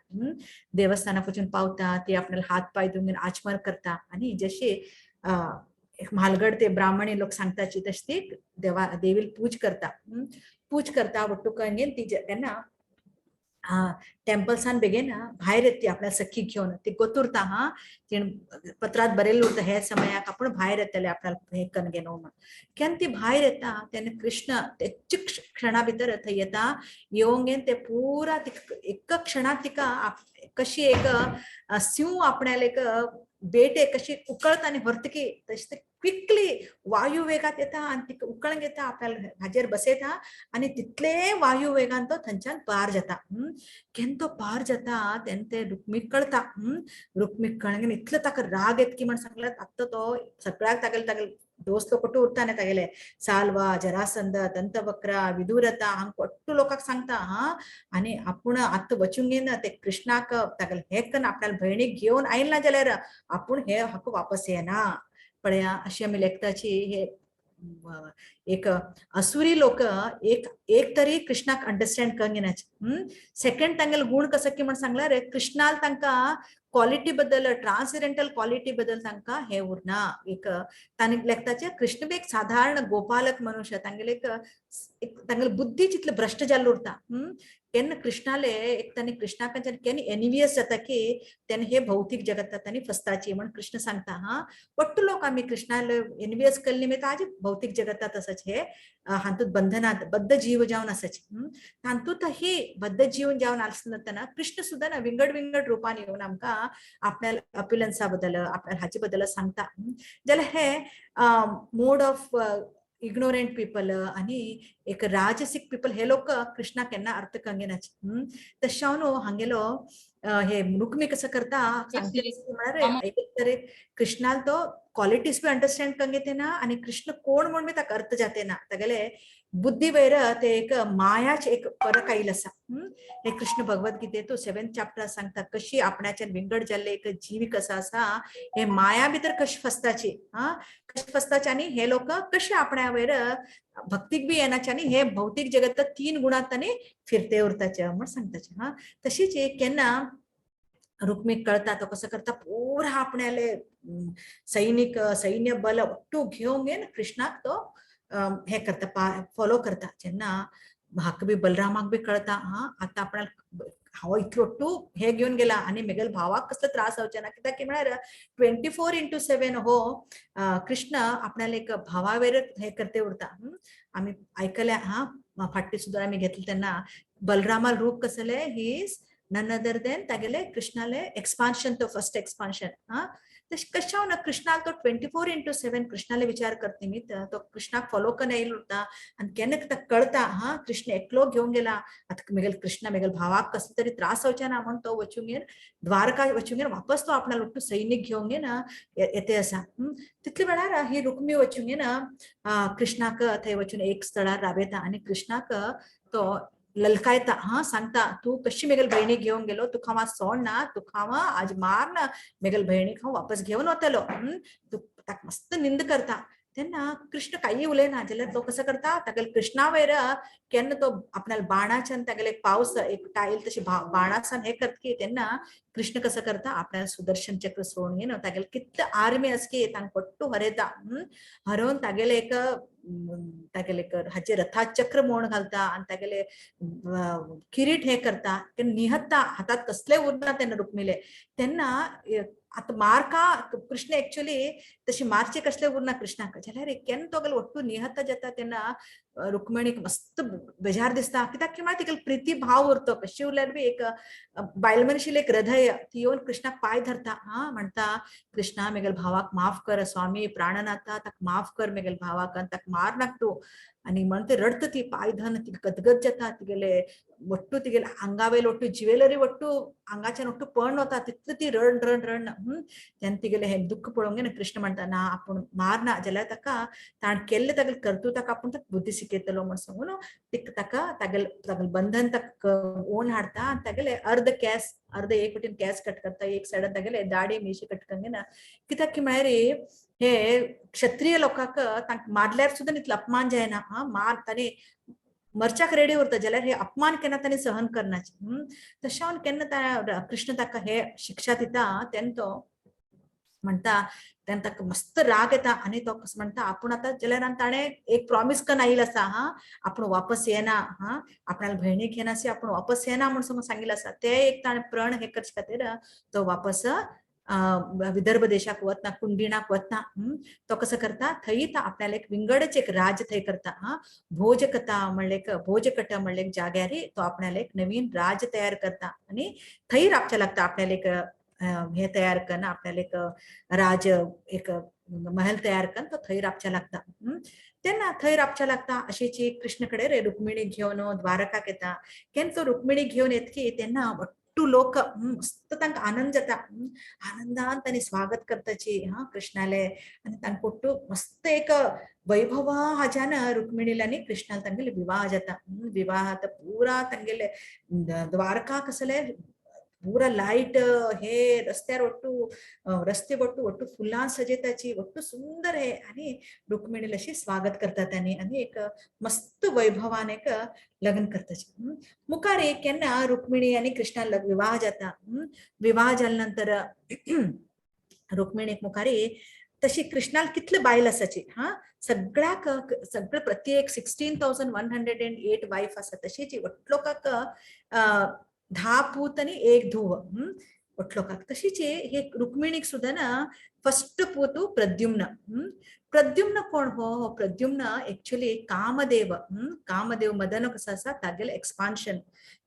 देवस्थानाक वचून पावता ती आपल्याला हात पाय धुवन आचमन करता आनी जशी एक म्हालगड ते ब्राह्मणी लोक सांगताची तशी ती देवा देवील पूज करता. पूज करता ಒಟ್ಟು करून ती तेन्ना टेम्पल्सान बेगीन भायर येता ती आपल्या सखी घेवन. ती गोतुरता हा तिणें पत्रात बरयल्लें उरता हे समयाक आपूण भायर येतले आपल्याला हे कन्न घेवन म्हण. केन्ना ती भायर येता तेन्ना कृष्ण तेच क्षणा भितर थंय येता. येवंक ते पुरा तिका एका क्षणात तिका कशी एक सिंह आपणाले एक बेटे कशी उकळता आनी व्हरतकी तशी ते क्विकली वायू वेगात येता आनी तिका उकळून घेता, आपल्याला हाजेर बसयता आनी तितले वायू वेगान तो थंयच्यान पार जाता. केन्ना तो पार जाता तेन्ना ते रुक्मीक कळता. रुक्मीक कळ्ळें इतलो ताका राग येता की म्हण सांगल्यार आतां तो सगळ्याक तागेले तागेले दोस्त लोक ಒಟ್ಟು उरता न्ही तागेले साल्वा, जरासंध, दंतवक्रा, विदुरता हांगा ಒಟ್ಟು लोकांक सांगता हा आनी आपूण आतां वचूंक येना ते कृष्णाक तागेले हे कन्न आपल्याला भयणीक घेवन आयल ना जाल्यार आपूण हे हाका वापस येना. पळया अशी आमी लेखताची हे एक असुरी लोक एक एक तरी कृष्णाक अंडरस्टँड करूंक येनाचे. सेकंड तांगेले गुण कसो की म्हण सांगल्यार कृष्णाल तांकां क्वालिटी बद्दल, ट्रान्सडेंटल क्वालिटी बद्दल तांकां हे उरना. एक तांणी लेखताचे कृष्ण बी एक साधारण गोपालक मनुष्य, तांगेले एक एक तांगेले बुद्धी जितले भ्रष्ट जाल्लो उरता. केन्ना कृष्णाले एक तांणी कृष्णा कडच्यान केन्ना एनवियस जाता की तेन्ना हे भौतीक जगतात तांणी फसताची म्हण कृष्ण सांगता. हा ಒಟ್ಟು लोक आमी कृष्णाले एनवियस केल्ले निमित्त आज भौतीक जगतात आसाचे हे हातूंत बंधनात बद्ध जीव जावन आसाचे. तातूंत ही बद्ध जीवन जावन आसतना कृष्ण सुद्दां ना विंगड विंगड रुपान येवन आमकां आपल्या अपिलन्सा बद्दल, आपल्या हाचे बद्दल सांगता. जाल्यार हे मोड ऑफ इग्नोरंट पीपल आणि एक राजसिक पीपल हे लोक कृष्णा केन्ना अर्थ करूंक येनाचे. तशें हांव हांगेलो हे रुक्मी कसो करता म्हळ्यार एक तरेन कृष्णाल तो क्वालिटीज बी अंडरस्टँड करूंक येना आनी कृष्ण कोण म्हूण बी ताका अर्थ जाते ना. तागेले बुद्धी वयर ते एक मायाच एक फरक आयिल्लो आसा. हे कृष्ण भगवत गीतेतू सेवेंथ चॅप्टर सांगता कशी आपणाच्यान विंगड जाल्ले एक जीव कसो आसा हे माया भितर कशी फसताची, हा कशी फसताची आनी हे लोक कशे आपणा वयर भक्तीक बी येनाचे आनी हे भौतीक जगत तीन गुणांत तांणी फिरते उरताचे म्हण सांगताचे. हा, तशीच एक केन्ना रुक्मीक कळता तो कसो करता पुरा आपणाले सैनिक सैन्य बल ಒಟ್ಟು घेवन घेवन कृष्णाक तो हे करता, फॉलो करता. जेन्ना म्हाका बी बलरामाक बी कळता, हा आतां आपणाक हांव इतलो ಒಟ್ಟು हे घेवन गेला आनी म्हगेल्या भावाक कसलो त्रास जावचे ना, कित्याक की म्हळ्यार 24x7 हो कृष्ण आपणाले एक भावावेर हे करते उरता. आमी आयकल्या, हा फाटी सुद्दां आमी घेतले तेन्ना बलरामा रूप कसले, he is none other than तागेले कृष्णाले एक्सपान्शन, तो फर्स्ट एक्सपान्शन. हा, तशें कशें ना कृष्णाक तो 24x7 कृष्णाले विचार करता निमित्त तो कृष्णाक फॉलो करून येयलो उरता. आनी केन्ना ताका कळता, हा कृष्ण एकलो घेवन गेला, आतां म्हगेले कृष्ण म्हगेले भावाक कसलो तरी त्रास जावचे ना म्हण तो वचूंक घेवन द्वारका वचूंक घेवन वापस तो आपणाले ಒಟ್ಟು सैनिक घेवन घेवन येते आसा. तितले वेळार ही रुक्मी वचूंक घेवन कृष्णाक थंय वचून एक स्थळार राबयता आनी कृष्णाक तो ललकायता, हा सांगता, तूं कशी म्हगेले भयणीक घेवन गेलो, तुका हांव आज सोडना, तुका हांव आज मारन म्हगेले भयणीक हांव वापस घेवन वतलो. तूं ताका मस्त निंद करता. तेन्ना कृष्ण कांय उलयना. जाल्यार तो कसो करता, तागेले कृष्णा वयर केन्ना तो आपणाल्या बाणाच्यान तागेले एक पावस एक टायल तशी बाणासान हे करता की तेन्ना कृष्ण कसो करता, आपणाले सुदर्शन चक्र सोडून घेवन तागेले कितले आर्मी आसा की तांकां पट्टू हरयता. हरोवन तागेले एक तागेले एक हाचे रथा चक्र मोड घालता आनी तागेले किरीट हे करता, ते निहत्ता, हातात कसले उरना तेन्ना रुक्मिले. तेन्ना आतां मारका कृष्ण एक्चुअली तशी मारचे कसले उरना कृष्णाक. जाल्यार केन्ना तो ಒಟ್ಟು निहत्ता जाता तेन्ना रुक्मिणीक मस्त बेजार दिसता, कित्याक की म्हळ्यार तिका प्रिती भाव उरतो, कशी उरल्यार बी एक बायल मनशील एक हृदय. ती येवन कृष्णाक पांय धरता, हा म्हणटा, कृष्णा म्हगेल्या भावाक माफ कर, स्वामी प्राणनाथा, ताका माफ कर म्हगेल्या भावाक आनी ताका मार नाका तूं. आनी म्हणून ती रडटा, ती पांय धरून ती गदगद जाता, तिगेले ಒಟ್ಟು तिगेले आंगावेले ಒಟ್ಟು ज्वेलरी ಒಟ್ಟು आंगाच्यान ಒಟ್ಟು पण वता तितले ती रड रड रड. तेन्ना तिगेले हे दुख्ख पळोवंक घेवन कृष्ण म्हणटा, ना आपूण मारना, जाल्यार ताका ताणें केल्ले तागेले कर्तुताक आपूण ताका बुद्धी शिकयतलो म्हण सांगून ताका तागेले तागेले बंधन ताका ओन हाडटा आनी तागेले अर्द केंस, अर्द एक वटेन केंस कट करता, एक सायडान तागेले दाडी मिशी कट करून. कित्याक की म्हळ्यार हे क्षत्रिय लोकांक तांकां मारल्यार सुद्दां इतलो अपमान जायना. हा मार तांणी मरच्याक रेडी उरता, जाल्यार हे अपमान केन्ना तांणी सहन करनाचे. तशें हांव केन्ना कृष्ण ताका हे शिक्षा दिता तेन्ना तो म्हणटा, तेन्ना ताका मस्त राग येता आनी तो कसो म्हणटा, आपूण आतां जाल्यार आनी ताणें एक प्रॉमीस करून आयिल्लो आसा, हा आपूण वापस येना, हा आपणाल्या भयणीक घेनासी आपूण वापस येना म्हूण समज सांगिल्लें आसा. ते एक ताणें प्रण हे करचे खातीर तो वापस विदर्भ देशाक वतना, कुंडिणाक वतना. तो कसो करता, थंय आपल्याला एक विंगडच एक राज्य थंय करता. हा भोजकथा म्हणले एक भोजकट म्हणले एक जाग्यार तो आपणाले एक नवीन राज्य तयार करता आनी थंय राबचे लागता. आपल्याला एक हे तयार करून आपल्याला एक राज एक महल तयार करून तो थंय राबचे लागता. तेन्ना थंय राबचे लागता अशीची कृष्ण कडेन रुक्मिणी घेवन द्वारकाक येता. केन्ना तो रुक्मिणी घेवन येतकी तेन्ना ಒಟ್ಟು लोक मस्त तांकां आनंद जाता. आनंदान तांणी स्वागत करताची हा कृष्णाले आनी तांकां ಒಟ್ಟು मस्त एक वैभवा हाज्यान रुक्मिणीला आनी कृष्णाले तांगेले विवाह जाता. विवाह आतां पुरा तांगेले द्वारका कसले पुरा लायट हे रस्त्यार ಒಟ್ಟು रस्ते ಒಟ್ಟು ಒಟ್ಟು फुलां सजयताची, ಒಟ್ಟು सुंदर हे आनी रुक्मिणीला अशी स्वागत करतात तांणी आनी एक मस्त वैभवान एक लग्न करताची. मुखार एक केन्ना रुक्मिणी आनी कृष्णा विवाह जाता. विवाह जाल्या नंतर रुक्मिणीक मुखारी तशी कृष्णाल कितले बायल आसाची, हा सगळ्याक सगळे प्रत्येक 16,108 वायफ आसा. तशीच ಒಟ್ಟು लोकांक 10 पूत आनी एक धूव ಒಟ್ಟು लोकांक. तशीच हे रुक्मिणीक सुद्दां ना फर्स्ट पूत प्रद्युम्न. प्रद्युम्न कोण हो? हो प्रद्युम्न एक्चुअली कामदेव. कामदेव मदन कसो आसा तागेले एक्सपान्शन.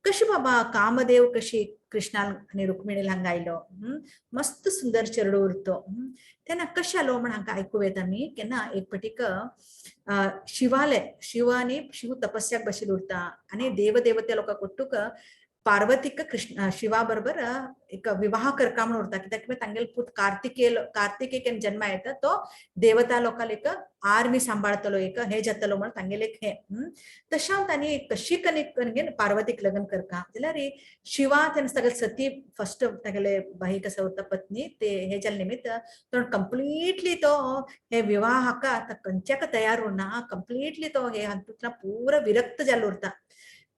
कशी बाबा कामदेव कशी कृष्णाल आनी रुक्मिणीला हांगा आयलो, मस्त सुंदर चेडो उरतो. तेन्ना कशें आलो म्हण हांकां आयकूं येता आमी. केन्ना एक पटीक शिवाले शिव आनी शिव तपस्याक बशिल्लो उरता आनी देवदेवते लोकांक ಒಟ್ಟುक पार्वतीक कृष्ण शिवा बरोबर एक विवाह करका म्हणून उरता, कित्याक तांगेले पूत कार्तिकेय कार्तिकेय जन्म येता, तो देवता लोकांक एक आर्मी सांबाळतलो, एक हे जातलो म्हणून तांगेले एक हे. तशें तांणी कशी कनी पार्वतीक लग्न करका जाल्यार शिवा तेन्ना सगळे सती फर्स्ट तागेले बाई कसो उरता पत्नी, ते हे जाले निमित्त तो कंप्लिटली तो हे विवाह हाका खंयच्याक तयार उरना, कंप्लिटली तो हे हातूंतल्यान पुरो विरक्त जाल्लो उरता.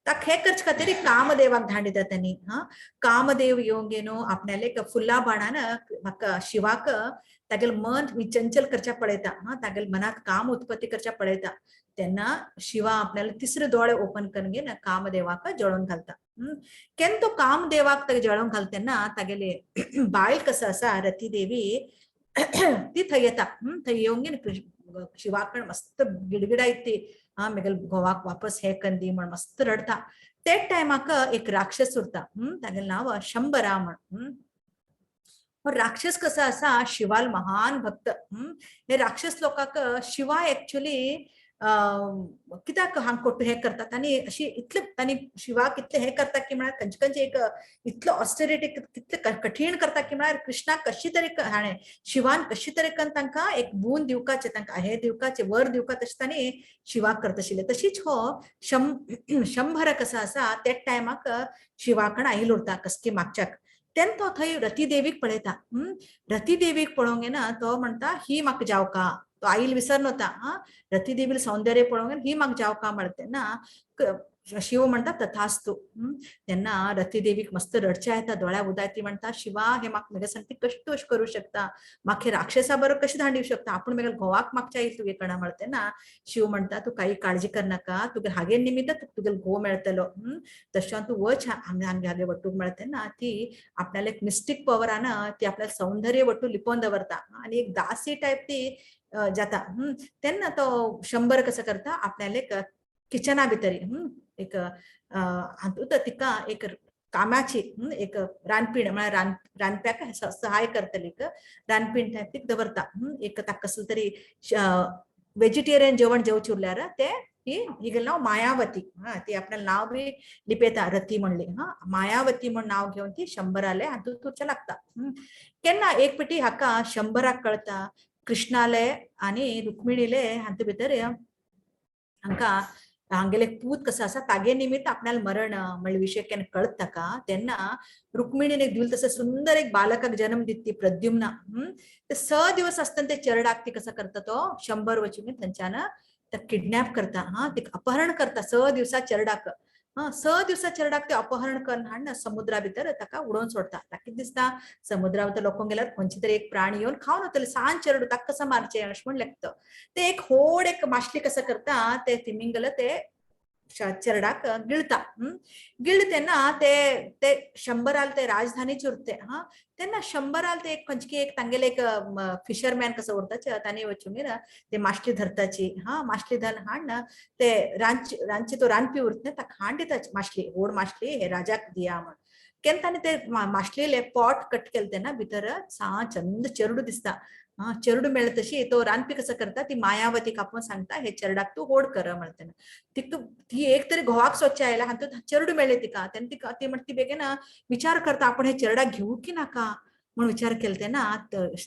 ताका हे करचे खातीर कामदेवाक धाडिता त्यांनी. हा, कामदेव येवन घेवन आपणाले फुल्ला बाणान म्हाका शिवाक तागेले मन चंचल करच्या पळयता. हा, तागेले मनात काम उत्पत्ती करच्या पळयता. तेन्ना शिवा आपल्याला तिसरे दोळे ओपन करून घेवन कामदेवाक जळोवन घालता. केन्ना तो कामदेवाक ताका जळोवन घालता तेन्ना तागेले बायल कसो आसा रती देवी, ती थंय येता. थंय येवन घेवन शिवाकड मस्त गिडगिडायत ती, हा, मेगेले घोवाक वापस हे कंदी म्हण मस्त रडता. ते टायमाक एक राक्षस उरता, तागेलें नांव शंबरा म्हण. राक्षस कसो आसा शिवाल महान भक्त. हे राक्षस लोकांक शिवा एक्चुअली कित्याक हांग कोट्टू हे करतात आनी अशी इतले तांणी शिवाक इतले हे करता की म्हळ्यार खंयचे खंयचे एक इतलो ऑस्टेरिटी कितले कठीण करता की म्हळ्यार कृष्णाक कशी तरी हाणें शिवान कशी तरी करून तांकां एक बून दिवपाचें, तांकां हे दिवपाचें, वर दिवपा, तशें तांणी शिवाक करता आशिल्लें. तशीच हो शंभर कसो आसा त्या टायमाक शिवाकण आयिल्लो उरता कसकी मागच्याक. तेन्ना तो थंय रती देवीक पळयता. रती देवीक पळोवंक येना तो म्हणटा ही म्हाका जावका, तो आईल विसर नव्हता. हा, रती देवील सौंदर्य पळोवंक ही म्हाका जावका म्हणटा तेन्ना शिव म्हणटा तथास्तु. तेन्ना रती देवीक मस्त रडच्या येता, दोळ्या उदाय. ती म्हणटा शिवा हे म्हाका म्हगे सांगती कशें तूं अशें करूं शकता, म्हाका हे राक्षसा बरोबर कशें धाडूंक शकता, आपूण म्हगे घोवाक मागच्या येयल तुगे कडा म्हणटा तेन्ना शिव म्हणटा तूं काही काळजी करनाका, तुगे हागे निमित्त तुगे घोव मेळटलो, तशें तूं वच हांगा हांगे हागे वट्टूक मेळटा. तेन्ना ती आपल्याला एक मिस्टीक पवरान ती आपल्याला सौंदर्य वट्टू लिपोवन दवरता आनी एक दासी टायप ती जाता. तेन्ना तो शंबर कसो करता आपल्याला एक किचना भितर एक हातूंत तिका एक कामाची एक रानपीण म्हळ्यार रांदप्याक सहाय करतली एक रानपीण टायप तिका दवरता. एक ताका कसलें तरी वेजिटेरियन जेवण जेवचें उरल्यार ते ही हिगेलें नांव मायावती. हा, ती आपणालें नांव बी लिपयता रती म्हणली. हा, मायावती म्हण नांव घेवन ती शंबराले हातूंत उरचें लागता. केन्ना एक पेटी हाका शंबराक कळता कृष्णाले आनी रुक्मिणीले हातूंत भितर हांकां हांगेले पूत कसो आसा तागे निमित्त आपणाले मरण म्हणले विशय केन्ना कळत ताका. तेन्ना रुक्मिणीन एक दिवल तसं सुंदर एक बालकाक जन्म दित ती प्रद्युम्ना. ते 6 दिवस आसतना ते चरडाक ती कसो करता तो शंबर वचून थंयच्यान किडनॅप करता. हा, ते अपहरण करता 6 दिवसा चरडाक. हा, 6 दिवसा चरडाक ते अपहरण करून हाडून समुद्रा भितर ताका उडोवन सोडता. ताका कितें दिसता समुद्रा भितर लोकोंक गेल्यार खंयचे तरी एक प्राणी येवन खावन वतले, सान चेरडू ताका कसो मारचें अशें म्हण लेखता. ते एक होड एक मासली कसो करता ते तिमिंगल ते चरडाक गिळता. गिळ्ळ तेन्ना ते ते शंबराल ते राजधानीच उरते. हा, तेन्ना शंबराल ते एक खंयची एक तांगेले एक फिशरमॅन कसो उरता तांणी वचून ते मासली धरताची. हा, मासली धरून हाडून ते रांदची तो रांदपी उरता ताका हाडून दिता मासली, व्हड मासली हे राजाक दिया म्हण. केन्ना ताणें ते मासलेले पोट कट केले तेन्ना भितर सा चंद चेरडू दिसता. हा, चेरडू मेळ्ळे तशी तो रांदपी कसो करता ती मायावती कापून सांगता हे चेरडाक तूं होड कर म्हणटा तेन्ना तिका ती एक तरी घोवाक सोदचें आयला हातूंत चेरडू मेळ्ळें तिका. तेन्ना तिका ती म्हणटा ती बेगीन विचार करता आपण हे चेरडाक घेवूं की नाका म्हण विचार केलो तेन्ना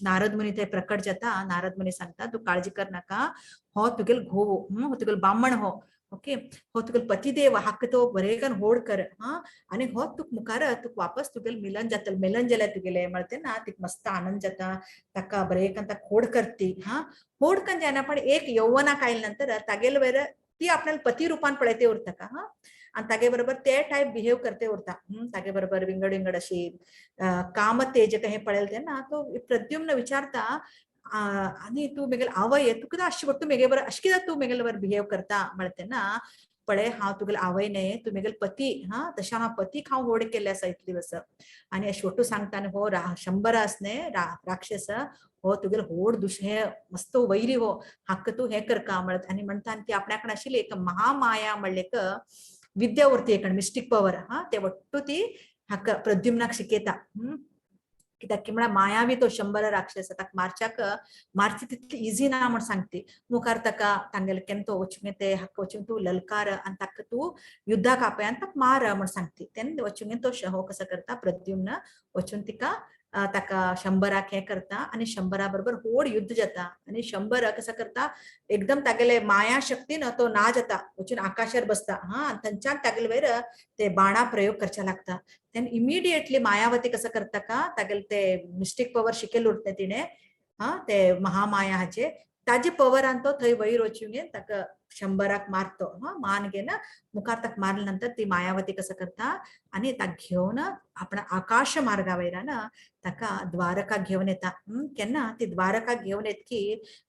नारद मुनी थंय प्रकट जाता. नारद मुनी सांगता तूं काळजी कर नाका, हो तुगेलो घोव, हो तुगेलो बामण, हो ओके, हो तुगेलो पतिदेव, हाका तो बरें होड कर. हा, आनी हो तुका मुखार तुका वापस तुगेलें मिलन जातलें, मिलन जाल्यार तुगेलें म्हणटा तेन्ना तिका मस्त आनंद जाता, ताका बरें ताका होड करती. हा, होड करून जायना पण एक यौवनाक आयले नंतर तागेले वयर ती आपल्याला पती रूपान पळयते उरता का. हा, आनी तागे बरोबर ते टायप बिहेव करते उरता. तागे बरोबर विंगड विंगड अशी काम तेजक हे पळयले तेन्ना तो प्रद्युम्न विचारता आनी तूं मेगेले आवय, तूं कित्याक अशें तूं मेगे बरोबर अशें कित्याक तूं मेगेले बरोबर बिहेव करता म्हणटा तेन्ना पळय हांव तुगेले आवय न्हय, तूं मेगेले पती. हा, तशें हांव पतीक हांव होड केल्ले आसा इतले दिवस. आनी अशें वट्टू सांगता आनी हो शंबर आस न्हय राक्षस, हो तुगेले होड दुश हे मस्त वैरी, हो हाका तूं हें करका म्हणत आनी म्हणटा. आनी ती आपल्याकडे आशिल्ली एक महामाया म्हणले एक विद्या उरती एक मिस्टीक पवर. हा, ते वट्टू ती हाका प्रद्युम्नाक शिकयता. कित्याक की म्हळ्यार मायावी तो शंबर राक्षस, ताका मारच्याक मारची तितली इजी ना म्हण सांगती. मुखार ताका तांगेले केन्ना तो वचूंक ते हाका वचून तूं ललकार आनी ताका तूं युद्धाक आपय आनी ताका मार म्हण सांगती. तेन्ना वचून तो हो कसो करता, प्रद्युम्न वचून तिका ताका शंबराक हें करता आनी शंबरा बरोबर व्हड युद्ध जाता. आनी शंबर कसो करता, एकदम तागेले माया शक्तीन तो ना जाता, वचून आकाशार बसता. हा, आनी थंयच्यान तागेले वयर ते बाणा प्रयोग करच्या लागता. तेन्ना इमिडिएटली मायावती कसो करता का, तागेले ते मिस्टीक पवर शिकेल उरता तिणें, हा ते महामाया हाचे ताजे पवरान तो थंय वयर वचून घेवन ताका शंबराक मारतो. हा, मान घेवन मुखार ताका मारले नंतर ती मायावती कसो करता आनी ताका घेवन आपणा आकाश मार्गा वयल्यान ताका द्वारका घेवन येता. केन्ना ती द्वारका घेवन येतकी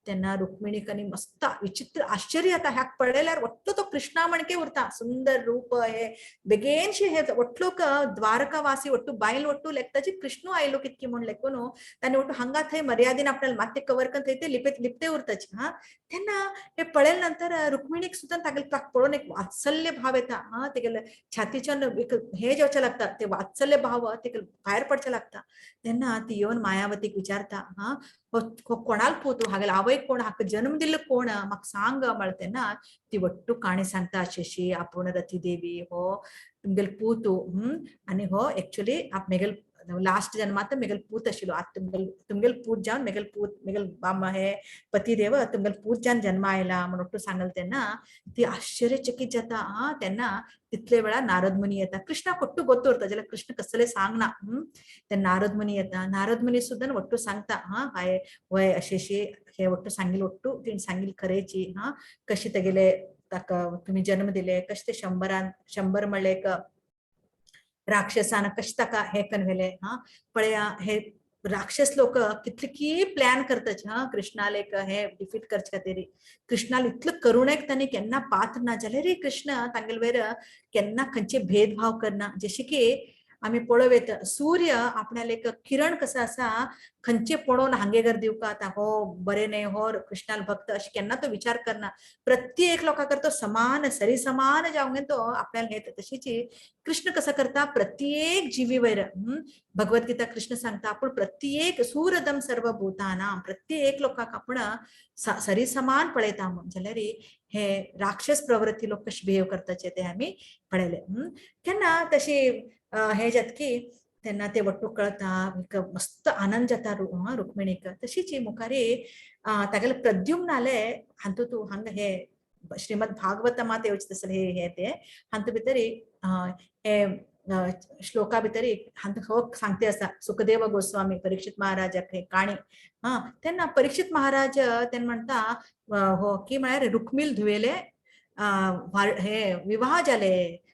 तेन्ना रुक्मिणीक आनी मस्त विचित्र आश्चर्य येता. ह्याक पळयल्यार वट्टो तो कृष्णा म्हणके उरता, सुंदर रूप हे बेगीनशी हे वट्टो द्वारकावासी वट्टू बायल वट्टू लेखताची कृष्णू आयलो कितकी म्हूण लेखून ताणें वट्टू हांगा थंय मर्यादेन आपल्याला मात्य कवर करून थंय ते लिपेत लिपते उरताची. हा, तेन्ना हे पळयले नंतर रुक्मिणीक सुद्दां तागेले ताका पळोवन एक वात्सल्य भाव येता. हा, तेगेले छातीच्यान एक हे जावचें लागता, ते वात्सल्य भाव तेका भायर पडचें लागता. तेन्ना ती येवन मायावतीक विचारता, हा हो कोणाल पूत, हागेले आवय कोण, हाका जन्म दिल्लो कोण, म्हाका सांग म्हळ्यार. तेन्ना ती वट्टू काणी सांगता अशी अशी आपूण रती देवी हो तुमगेलो पूत, आनी हो एक्चुअली मेगेल लास्ट जन्मात मेगेल पूत आशिल्लो, आतां तुमगेल पूत जावन मेगेल पूत मेगेल बाबा हे पतिदेव तुमगेल पूत जावन जन्मा आयला म्हणून तूं सांगल. तेन्ना ती आश्चर्यचकित जाता. हा, तेन्ना तितले वेळार नारद मुनी येता. कृष्णाक वट्टू गोत्तो उरता जाल्यार कृष्ण कसले सांगना. ते नारद मुनी येता, नारद मुनी सुद्दां वट्टू सांगता, हा हाय वय अशी अशी हे वट्टू सांगील, वट्टू तिणें सांगील खरेची. हा, कशी तेगेले ताका तुमी जन्म दिले, कशे ते शंबरान शंबर म्हणले एक राक्षसान कशें ताका हे कन्न व्हेले. हा, पळया हे राक्षस लोक कितले की प्लॅन करतात हा कृष्णाले एक हे डिफीट करचे खातीर. कृष्णाल इतलो करुणेक तांणी केन्ना पात्र ना जाल्यार रे कृष्ण तांगेले वयर केन्ना खंयचे भेदभाव करना. जशें की आमी पळोवं येता सूर्य आपणाले एक किरण कसो आसा, खंयचे पळोवन हांगे घर दिवका आतां हो बरें न्हय हो कृष्णाल भक्त अशें केन्ना तो विचार करना. प्रत्येक लोकांक तो समान सरी समान जावंक तो आपल्याला हे. तशीच कृष्ण कसो करता प्रत्येक जिवी वयर. भगवद्गीता कृष्ण सांगता आपूण प्रत्येक सूरदम सर्व भूतानां, प्रत्येक लोकांक आपूण सरी समान पळयता म्हूण. जाल्यार हे राक्षस प्रवृत्ती लोक कशे बिहेव करताचे ते आमी पळयले. केन्ना तशी हे जातकी तेन्ना ते वट्टू कळता, एक मस्त आनंद जाता रुक्मिणीक. तशीच ही मुखारी तागेले प्रद्युम्नाले हातूंत तूं हांगा हे श्रीमद भागवत मात येवचें तसले हे हे ते हातूंत भितर हे श्लोका भितर हातूंत हो सांगते आसा सुखदेव गोस्वामी परीक्षित महाराजाक हे काणी. हा, तेन्ना परीक्षित महाराज तेन्ना म्हणटा हो की म्हळ्यार रुक्मील धुवेले हे विवाह जाले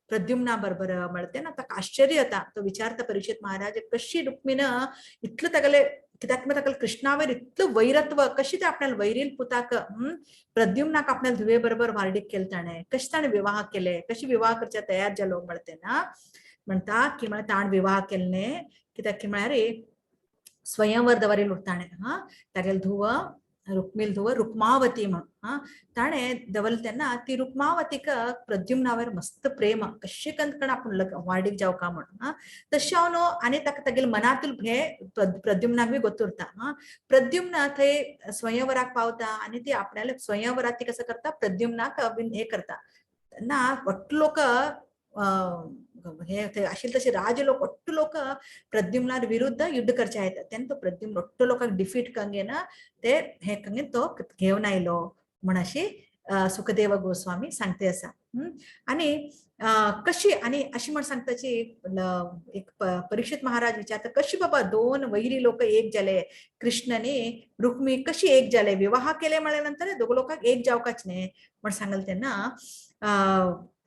प्रद्युम्ना बरोबर म्हळ्यार. तेन्ना ताका आश्चर्य येता, तो विचारता परीक्षित महाराज कशी रुक्मीन इतलो तागेले, कित्याक ताका कृष्णावर इतलो वैरत्व, कशी ते आपल्याला वैरील पुताक प्रद्युम्नाक आपल्या धुवे बरोबर व्हार्डीक केले ताणें, कशें ताणें विवाह केले, कशी विवाह करच्या तयार जालो म्हळ्यार. तेन्ना म्हणटा की म्हळ्यार ताणें विवाह केल्ले कित्याक की म्हळ्यार स्वयंवर दवरिल ताणें. हा, तागेले धुव रुक्मील धुव रुक्मावती म्हण, हा ताणें दवरलें. तेन्ना ती रुक्मावतीक प्रद्युम्नावर मस्त प्रेम, कशें कन्न आपूण व्हार्डीक जावका म्हण. हा, तशें हांव न्हू आनी ताका तागेले मनांतूल हे प्रद्युम्नाक बी गोत्त उरता. हा, प्रद्युम्न थंय स्वयंवराक पावता आनी ती आपणाले स्वयंवराक ती कसो करता, प्रद्युम्नाक हे करता. तेन्ना वट्ट लोक हे थंय आशिल्ले तशे राज लोक वट्ट लोक प्रद्युम्नार विरुद्ध युद्ध करचे येता. तेन्ना तो प्रद्युम्न वट्ट लोकांक डिफीट कंगे ना ते हे कंगे तो घेवन आयलो म्हण अशी सुखदेव गोस्वामी सांगते आसा. आनी कशी आनी अशी म्हण सांगताची एक परीक्षित महाराज विचारता कशी बाबा दोन वैरी लोक एक जाले, कृष्ण आनी रुक्मी कशी एक जाले, विवाह केले म्हळ्या नंतर दोग लोकांक एक जावकाच न्ही म्हण सांगल. तेन्ना